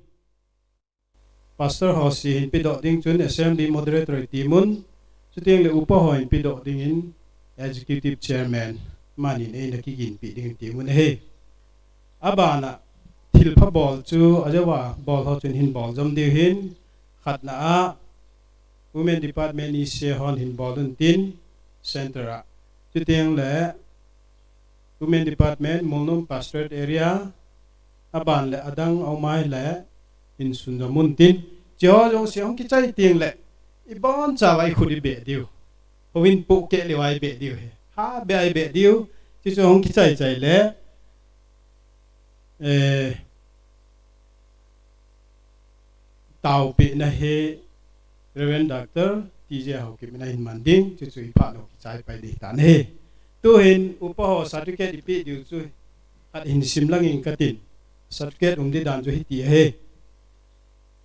Pastor ho se hin pedoh ding chun, assembly moderator iti mun. Chuteng le upa ho hin pedoh dingin, executive chairman, amanin eina kiginpeh ding iti mun ahi. Abana, thilpha bol chu, ajouva bol ho chun hin bol jom diu ahin, khatna a, Women Department E C hon hin bol untin, center a. Chuteng le, Women Department, Molnom Pastorate Area, aban le adang aum ahile, hin sunjom untin. Hicheho jouse hung kichai teng le, ibonchauva ikhut ibeh diu. Houin pohkeh leuva ibeh diu ahi. Habeh a ibeh diu, hiche chu hung kichai chai le, eh, taopehna hi Reverend Doctor T J Haokip in ahin man ding, chuchu iphat lou kichai pai ding ahitan ahi. Tuhin upa ho certificate ipeh diu chu, khat hin sim lang inge katin, certificate um ding dan chu hiti ahi.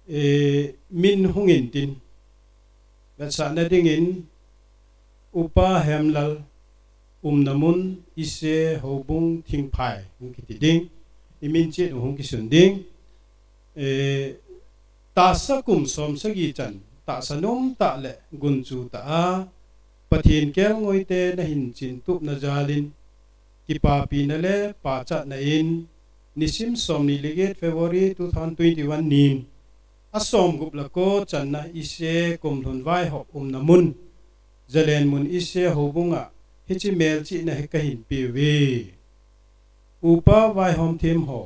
Eh, min hung intin, vetsahna dingin, Upa Hemlal, umna mun Ise Houbung Thingphai hung kiti ding. I min chet u hung kisun ding. Eh, tahsa kum som sagi chan, tahsa nom tah le gunchu tah a, Pathen kelngoi te na hin chin tup na jalin, kipapina le pachatna in, nisim som ni le get February two thousand twenty-one nin, a som gup le ko channa Ise kum lhun vaihop umna mun, Zalen mun Ise Houbung a, hiche melchihna hi ka hin pe uve. Upa vaihom them ho,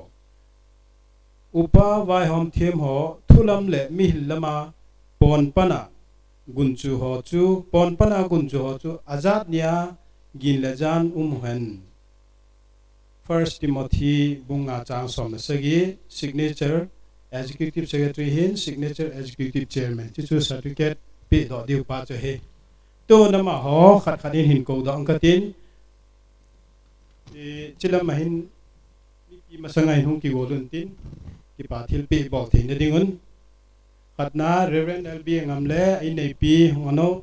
Upa vaihom them ho, thulam le mihil lama pon pana gunchu ho chu, pon pana gunchu ho chu, ajat nia gin le jan um hen. First Timothy bung nga chang som le sagi, signature Executive Secretary hin, signature Executive Chairman. Chuchu certificate pe doh diu pa chu ahi. Tun amaho khat khat in hin kou doh ang katin. Eh, chilam a hin mipi masanga hin hung kigol un tin, kipa thilpeh bol theina dingun. Khatna Reverend L B Ngam le a inneipi hung ano.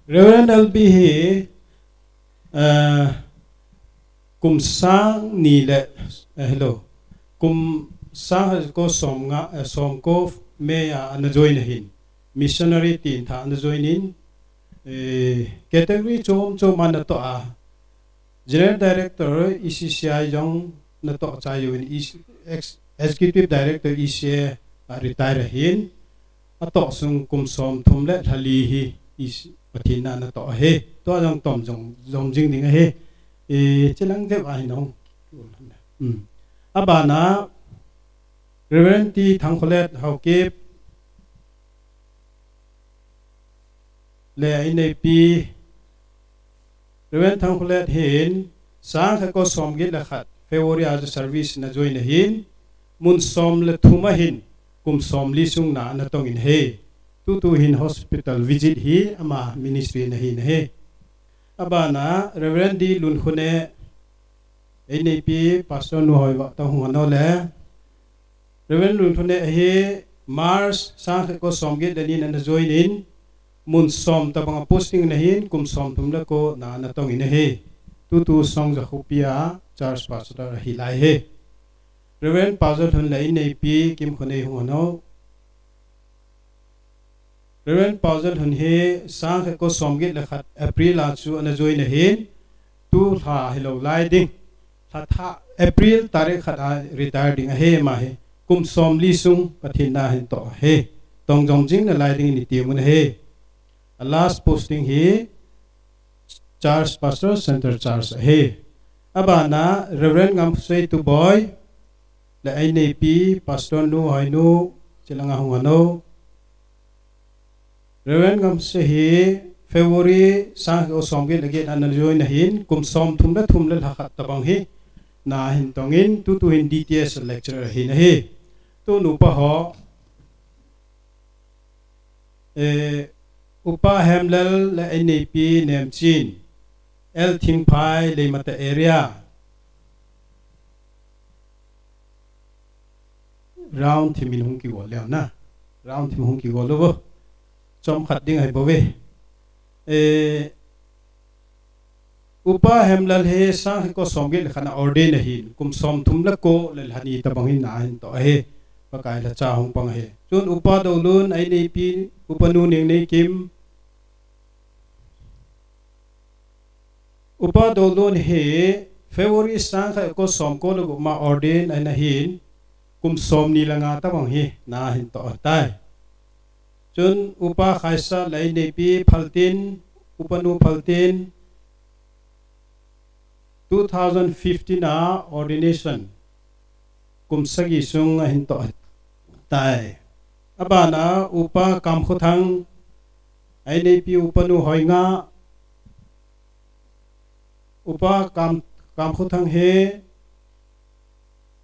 Reverend L B hi, eh, kum sang ni le, eh, hello. Kum sang ko som nga, eh, som ko May a ana join ahin. Missionary tin tha ana join in, eh, category chom chom ana toh a. General Director E C C I jong ana toh chai uvin, E C, ex-, Executive Director E C A a retire ahin. Atoh sung kum som thum le lha li hi E C, Pathen na ana toh ahi. Tua jong tom jong, jom jing ding ahi. Eh, chilang deuh ahi nong. Hmm. Abana, Reverend T Thangkholet Haokip, le a inneipi, Reverend Thangkholet hin, sang khat ko som get le khat, February a service ana join ahin, mun som le thum ahin, kum som li sung na ana tong in ahi. Tutu hin hospital visit hi ama ministry na ahi na ahi. Abana, Reverend D Lunkhone, a inneipi, Pastor nu hoi va ta hung ano le, Reverend Lunkhone ahi, March sang khat ko som get le ni na ana join in, mun som tabang a posting na ahin, kum som thum le ko na ana tong in ahi. Tutu Songja Khopi a Church Pastor ahi lai ahi. Reverend Paujolhun le a inneipi Kimkhonei hung ano. Reverend Paujolhun hi sang khat ko som get le khat April a chu ana join ahin, tu lha hilou lai ding. Lha tha April tarik khat a retire ding ahi ama hi. Kum som li sung Pathen na ahin toh ahi. Tong jom jing nalai ding in iti mun ahi. A last posting hi Church Pastor Center Church ahi. Abana Reverend Ngamsei Tuboi le a inneipi Pastor nu hoinu chilanga hung ano. Reverend Ngamsei hi February sang ko som get le get ana join ahin, kum som thum le thum le lha khat tabang hi na ahin tong in, tutu hin D T S lecturer ahi na ahi. Tun upa ho, eh, Upa Hemlal le a inneipi Nemchin, L Thingphai, Leimata area. Round thim in hung kigol leu na. Round thim hung kigol lou vo. Chom khat ding ahi bou ve. Eh, Upa Hemlal hi sang khat ko som get le khat na ordain ahin, kum som thum le ko le lha ni tabang hin na ahin toh ahi. Pakai lhacha hung pang ahi. Chun Upa Doulun a inneipi, Upa nu Ningneikim. Upa Doulun hi February sang khat ko som ko le gup ma ordain ahin, kum som ni le nga tabang hi na ahin toh tai. Chun Upa Khaisat le a inneipi Phaltin, Upa nu Phaltin, two thousand fifteen a ordination kum sagi sung ahin toh tai. Abana Upa Kamkhothang, a inneipi Upa nu Hoinga, Upa Kam, Kamkhothang hi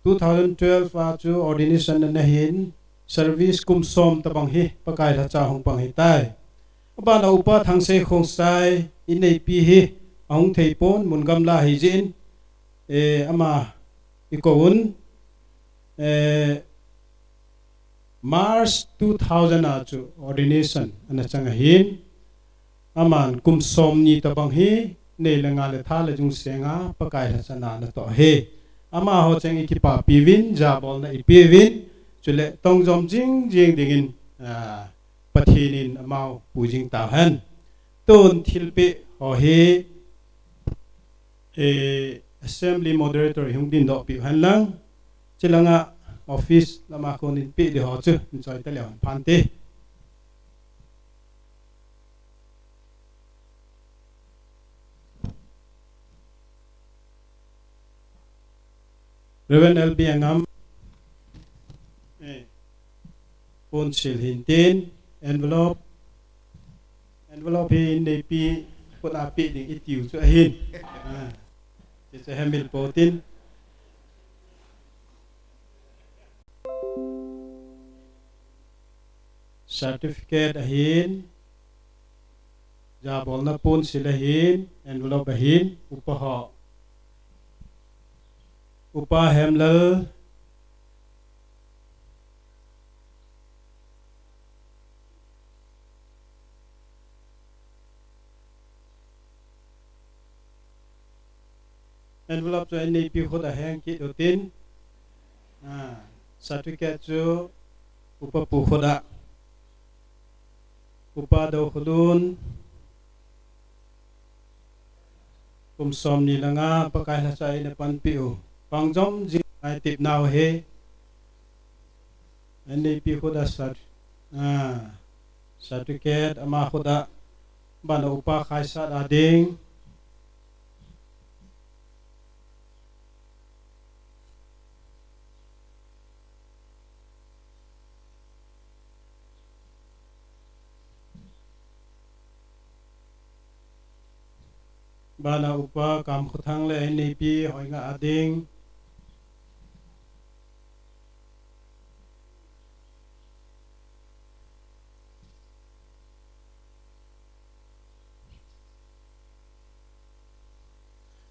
two thousand twelve a chu ordination ana hin, service kum som tabang hi Pakai lhacha hung pang ahi tai. Abana Upa Thangsei Khongsai, inneipi hi ahung thei pon, mun gamla ahi jin, eh, ama i kou un, eh, March two thousand a chu ordination ana chang ahin. Aman kum som ni tabang hi, nei le nga le tha le jung senga, Pakai lhachana natoh hi. Amaho cheng i kipapi uvin, jabolna i pe uvin, chule tong jom jing jing dingin, ah, Pathen in amau pu jing tahen. Tun thilpeh ho hi, eh, Assembly Moderator hung dingdoh peh hen lang. Chulanga office lama konin peh di ho chu, in choi ta leu hen phante. Reverend L B Angam, eh, ponsil hintin, envelope, envelope hi neipi khut a pe ding i tiu chu ahin. Ah, hiche hemil potin. Certificate ahin, jabolna ponsil ahin, envelope ahin, upa ho. Upa Hemlal. Envelope chu neipi khut a heng kit utin. Ah, certificate chu upa pu khut a. Upa Dokholun, kum som ni le nga Pakai lhacha in apanpi u. Pang jom jing ngai tip nau hi. Neipi khut a sat, ah, certificate ama khut a, bana upa Khaisat a ding. Bana upa Kamkhothang le neipi Hoinga a ding.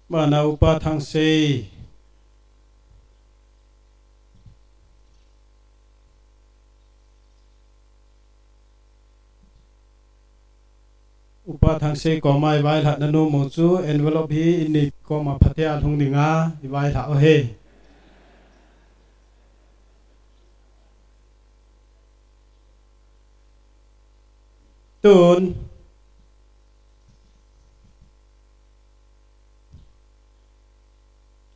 Bana upa Thangsei. Upa Thangsei koma i vailhah na nom u chu envelope hi in nei koma phatea lhung dinga i vailhah u hi. Tun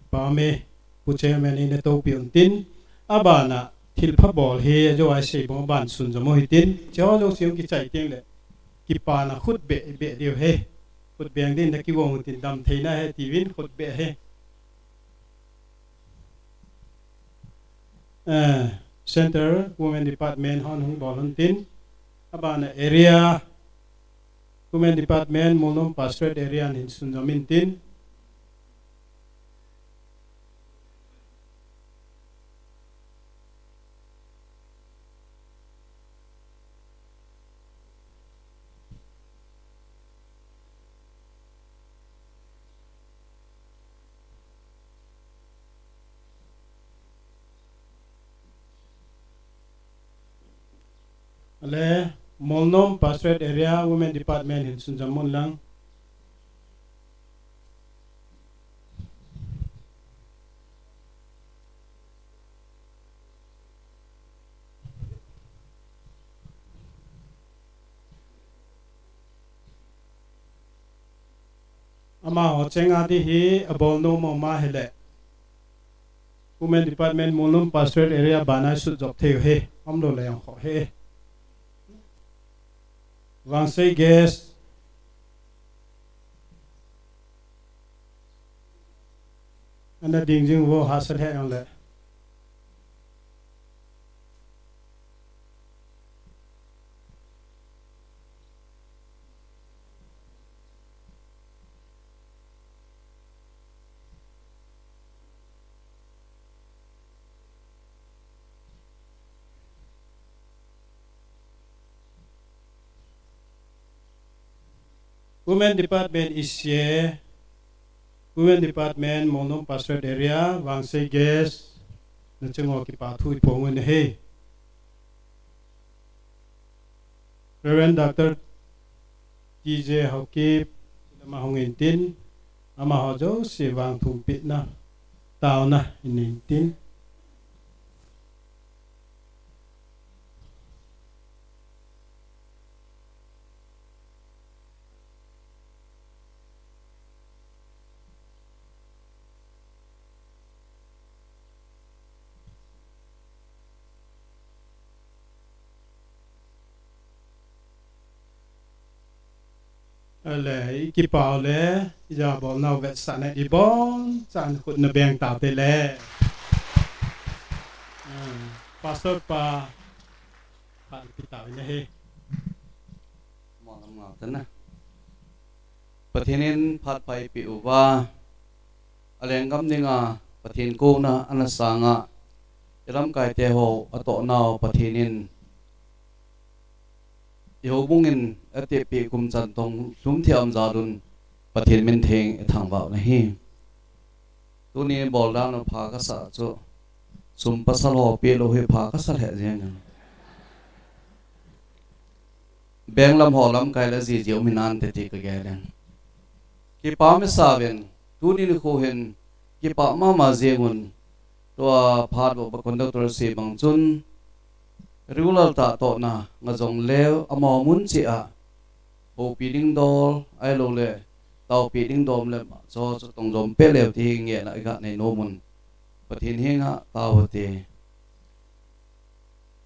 Pame, Pu Chairman in atopi untin, abana thilpha bol hi ajo ai sei bong ban sunjom u hitin, cheho jo siung kichai teng le, kipana khut beh, beh diu hi, khut beng din na kigong untin dam theina hi tiuvin khut beh hi. Eh, Central Women Department hon hung bol untin, abana area, Women Department, Molnom Pastorate Area in sunjom intin, Ale, Molnom Pastorate Area Women Department hin sunjom un lang. Amaho chenga di hi abol nom um ahile, Women Department, Molnom Pastorate Area bana sut jop thei u hi, umlou le jong kho hi. Vangsei Guest, ana ding jing vo, hahsa lheh jong le. Women Department ise, Women Department, Molnom Pastorate Area, Vangsei Guest, na chunga kipa thu i phong u ahi. Reverend Doctor P J Haokip, lama hung intin, amaho jouse vang thumpehna, taona in intin. Ale, i kipah le, i jabolnau vetsahna i bonchan khut na beng taute le. Ah, Pastor pa, phat pi tau in ahi. Mo lam ngau tana. Pathen in phat pha eipeh uva, a lenggam dinga Pathen kouna ana sanga, i lamkaite ho atohnau Pathen in, i houbung in atepeh kum chan tong lhum thei a um jal un Pathen min theng i thangvah u ahi. Tuni bol dan u pha kasa chu, sum pasal ho peh lou hi pha kasa lheh jeng in. Beng lam ho lamkai le jiji um hinante ti ka gel in. Kipa um i sa uvin, tuni nikho hin kipah mama jeng un, tua phat uva conductor sei bang chun, regular tah tohna nga jong leu, amaho mun cheh a houpi ding dol, ahilou le, taopi ding dol le, cho cho tong jom peh leu ti hi ngehna i ga nei nom un. Pathen henga tao u hite.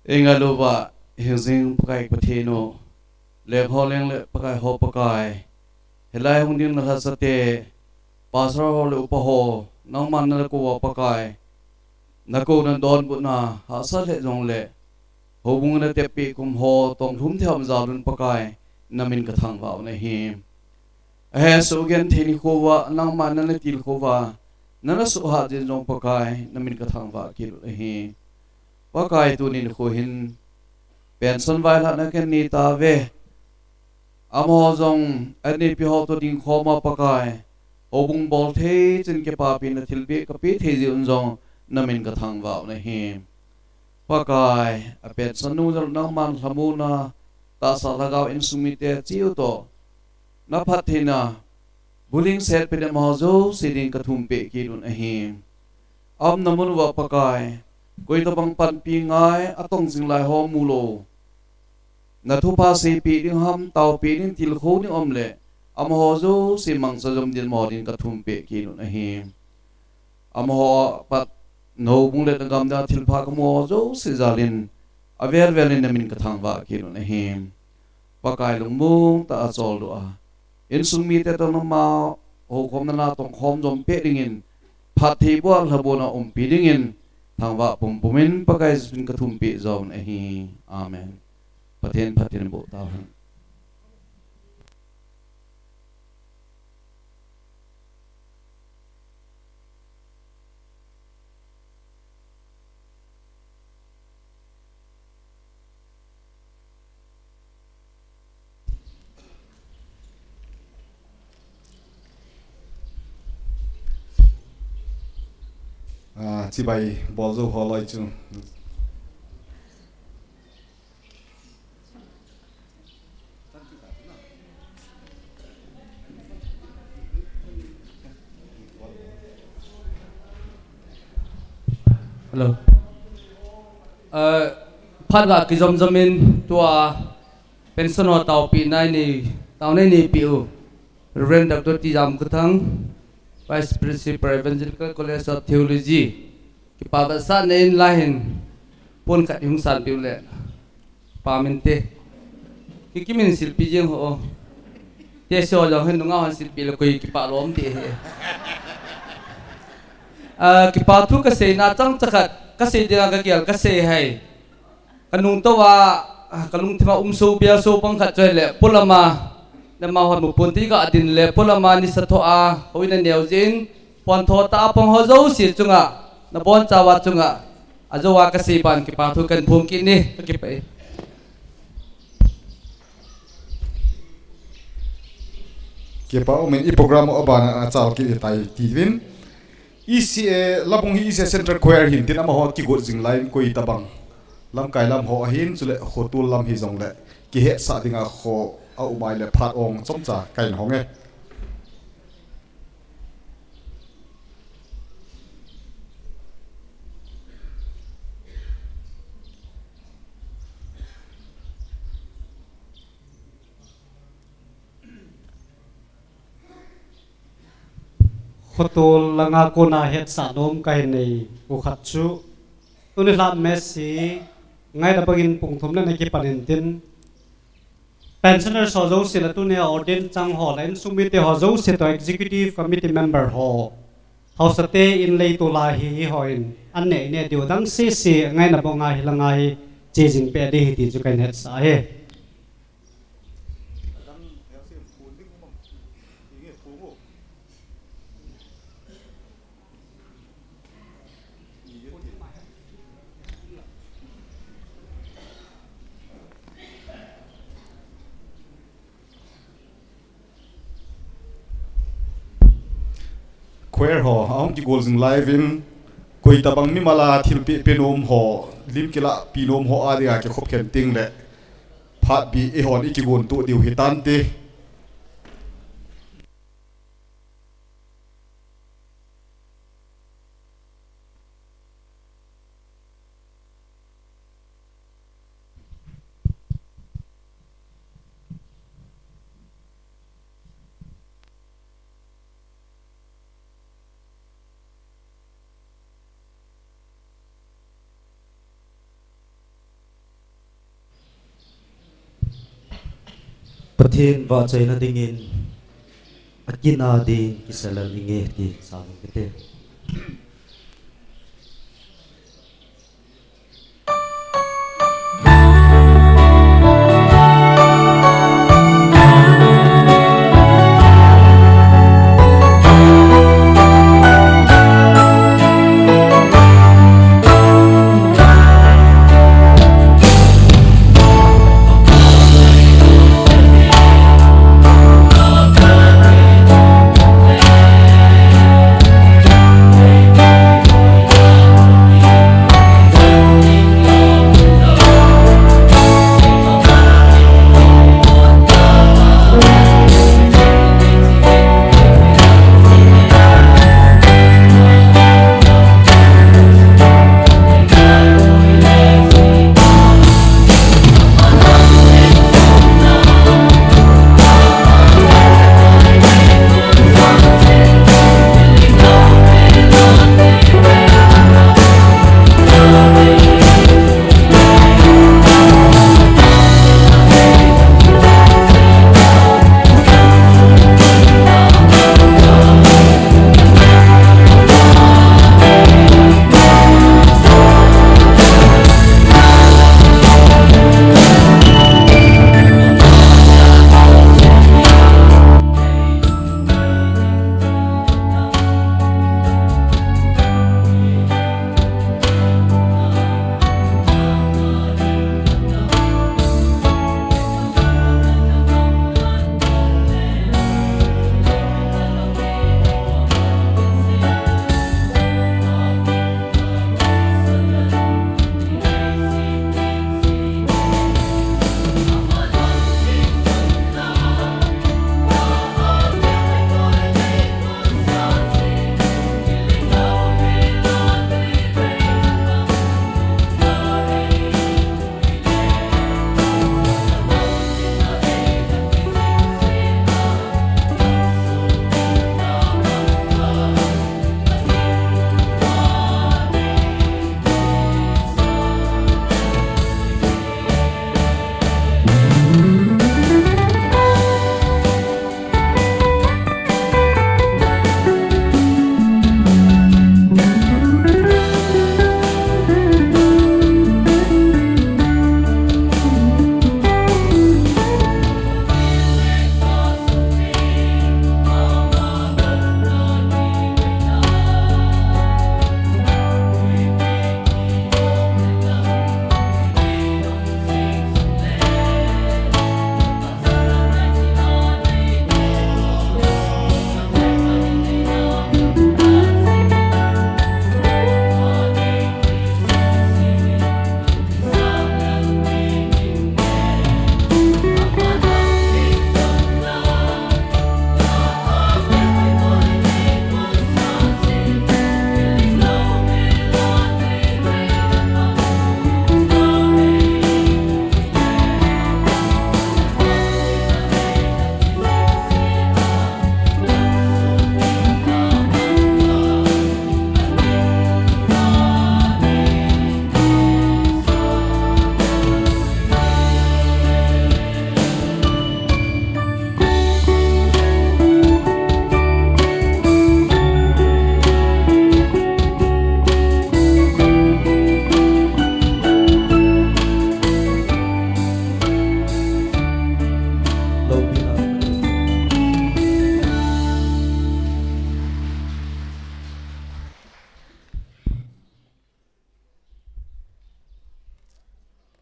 Ei ngailu uva, hing jing Pakai Pathen u, leng ho leng le Pakai ho Pakai, hilai hung ding na lhasate, pastor ho le upa ho, nangman na kou uva Pakai, na kouna donbutna hahsa lheh jong le, houbung na tepeh kum ho tong lhum thei a um jal un Pakai, na min ka thangvah u ahi. Ahe sugenthei nikho uva, nangman na na tilkhou uva, na na suhhat jing jong Pakai, na min ka thangvah kit u ahi. Pakai tuni nikho hin, pension vailhahna ka nei tauve. Amaho jong, aneipi ho toh dingkhom a Pakai, houbung bol thei chan kipapina thilpeh ka pe thei jeh un jong, na min ka thangvah u ahi. Pakai, a pension nung jong nangman lhamonna, tahsa lhagao insung mite cheh u toh, na phattheina, bulhingset pen in amaho jouse din ka thumpeh kit un ahi. A umna mun uva Pakai, koi tobang panpi ngai, atong jing lai ho mu lou, na thupha seipeh ding ham, taopeh ding, tilkhou ding um le, amaho jouse mangcha jom din amaho din ka thumpeh kit un ahi. Amaho apat, na houbung le na gam dinga thilpha ka mu ho jouse jal in, avel vel in na min ka thangvah kit un ahi. Pakai lungmong tah a choldo a, insung mite toh nangma houkhomna na tongkhom jom peh dingin, phattheiboh lhabona umpi dingin, thangvah pumpum in Pakai Jesu min ka thumpeh jom un ahi. Amen. Pathen phatthei boh tauhen. Ah, chibai bol jou ho loi chu. Hello. Uh, phat ga kijom jom in tua pension ho taopi nai ni, tao nei ni pi u. Reverend Doctor T Jamkathang, Vice Principal, Evangelical College of Theology. Kipa vetsahna in lai hin pon khat hung sanpeh u le. Pa min te. Kikim in silpi jeng ho. Te so jong hin nunga hon silpi le koi kipa lom te he. Ah, kipa thu ka seina chang chakhat, ka sei dinga ka gel, ka sei hai. Ka nung tou a, ah, ka lungthim a um so, bia so pang khat chu ahile, polama, na ma hon mu pon ti ka din le, polama nisa tho a, houin a neo jin, pon tho ta a pang ho jouse chunga, na bonchauva chunga, ajou a ka sei ban kipa thu kan phong kit ni, ka kipah e. Kipa um in i program u abana a chal kit i tai ti vin. E C A, Labung hi E C A Central Choir hin tin amaho kigot jing lai in koi tabang. Lamkai lam ho ahin, chule khotul lam hi jong le. Kihetsah dinga kho, a um ahile phat ong chomcha kahin hong e. Khotol langa kona hetsah nom kahin nei u khat chu, tuni lha Mercy ngaina bangin pung thum le na kipan intin, pensioners ho jouse le tunia ordain chang ho le insung mite ho jouse toh executive committee member ho, haosate in leitol a hi, hi hon an neh neh diu dang sese ngaina banga hi langa hi che jing peh ding ahi ti chu kahin hetsah e. Choir ho ahung kigol jing lai uvin, koi tabang mimal a thilpeh pe nom ho, lim kilahpi nom ho a dinga kikhop khen teng le phat bih eihon i kigon toh diu hitante. Pathen vahchoina dingin akin a din kisalal inge ti salal kite.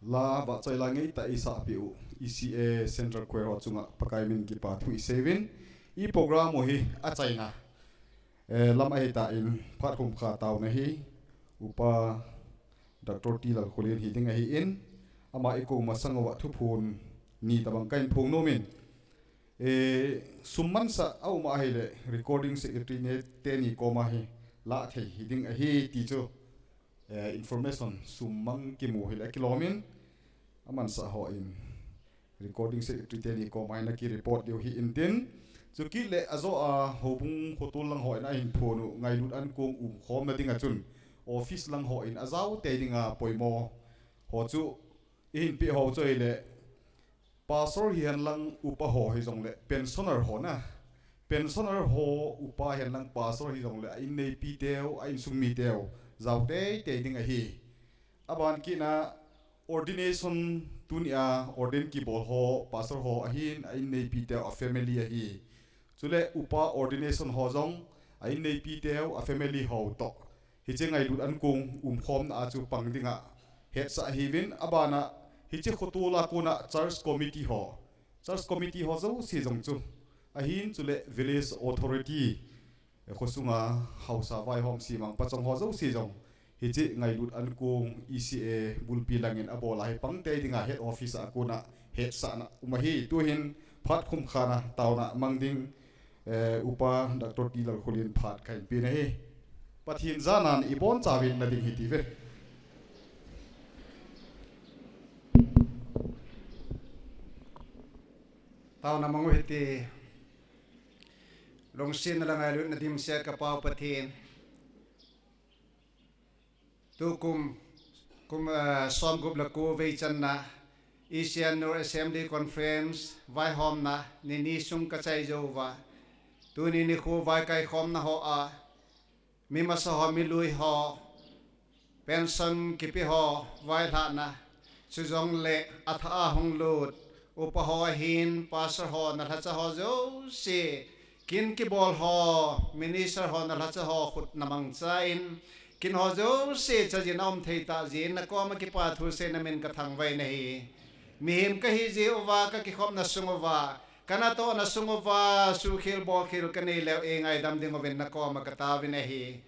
La vahchoi la ngeitah eisahpeh u E C A Central Choir ho chunga Pakai min kipa thu iseiuvin, i program u hi achaina, eh, lam ahitan phat khum kha taona hi Upa Doctor T Lalkholin hiding ahin, ama i kou masang uva thuphon ni tobang kahin phong nomin, eh, sum mansah a um ahile recording secretary ne teni koma hi lah thei hiding ahi ti chu, eh, information sum mang kimu hile akilomin, amansah hon recording secretary teni koma hi naki report diu ahin tin, chukit le ajo a houbung khotol lang hon ahin phong u ngailut ankong umkhomna dinga chun office lang hon ajao tei dinga poimo ho chu ihin peh ho chu ahile, pastor hihen lang upa ho hijongle pensioner ho na, pensioner ho upa hihen lang pastor hijongle a inneipiteu, a insung miteu jao teitei ding ahi. Aban kitna ordination, tunia ordain kibol ho pastor ho ahin, a inneipiteu, a family ahi. Chule upa ordination ho jong a inneipiteu, a family ho toh hiche ngailut ankong umkhomna a chu pang dinga hetsah ahiuvin, abana hiche khotol a kona church committee ho, church committee ho jouse jong chu ahin, chule village authority, eh, khosunga haosa vaihom semang pachong ho jouse jong hiche ngailut ankong E C A bulpi langin abol a hi pang tei dinga head office a kona hetsahna um ahi. Tuhin phat khum khana taona mang ding, eh, Upa Doctor T Lalkholin phat kahin pen ahi. Pathen jana'n ibonchauvin nading hite. Taona mang u hite. Lungsetna le ngailutna dimset ka Pau Pathen, tukum, kum, eh, somgup le ko vei channa Asian North Assembly Conference vaihomna ni ni sung kachai jou uva, tuni nikho vaikhomna hoa mi masa ho, mi lui ho, pension kipe ho vailhahna, chujongle athah a hung lut upa ho ahin, pastor ho, nalhacha ho jouse, kin kibol ho, minister ho, nalhacha ho khut namangchan, kin ho jouse chajin aum thei tah jeh in nakoma kipa thu seina min kathangvah in ahi. Mihem kahi jeh uva, kakikhopna sung uva, kanatohna sung uva suhkhel bolkhel kanei leu eingaidam ding uvin nakoma kataovin ahi.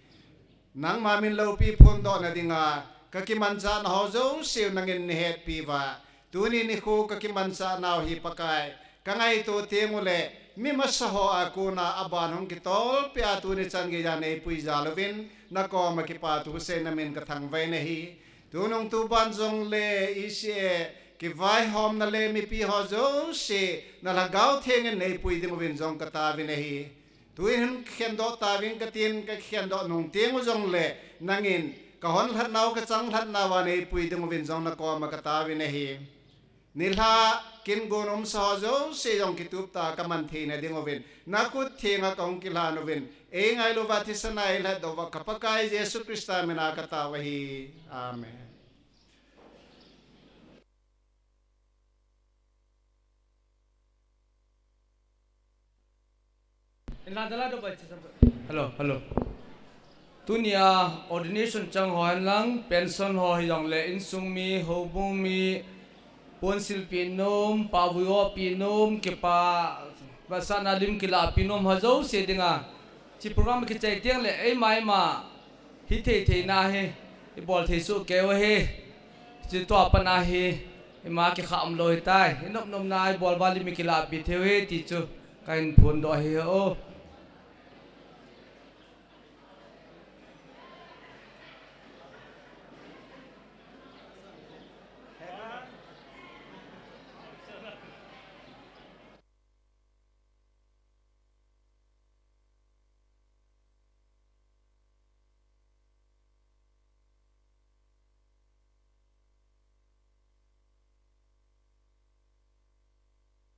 Nangma min loupi phondohna dinga kakimanchahna ho jouse nangin nahetpi uva, tuni nikho kakimanchahnau hi Pakai, kangaito teng ule mi masa hoa kona aban hung kitolpeh a tuni chan geiya neipui jal uvin nakoma kipa thu seina min kathangvah in ahi. Tunung tuban jongle E C A kivaihomna le mipi ho jouse na Lhagao Theng in neipui ding uvin jong kataovin ahi. Tuin hin kikhendoh tauvin katin, kakikhendoh nung teng u jongle nangin kahon lhatnau, kachang lhatnau a neipui ding uvin jong nakoma kataovin ahi. Nilhah kin gon umsa ho jouse jong kituptah a kaman theina ding uvin nakhut thenga kahung kilhan uvin, eingailu uva thisan a eilhatdoh uva ka Pakai Jesu Christa mina katao ahi. Amen. Hello, hello. Tunia ordination chang ho henlang, pension ho hijongle insung mi, houbung mi, ponsil pi nom, pavui ho pi nom, kipa vahsahna lim kilah pi nom ho jouse dinga hiche program kichai teng le eima eima hithei theina hi ibol thei soh keiu ahi. Hiche tua patna hi ima kikhah umlou ahitai. Inop nopna ibol uva lim ikilah pi theiu ahi ti chu kahin phondoh ahi o.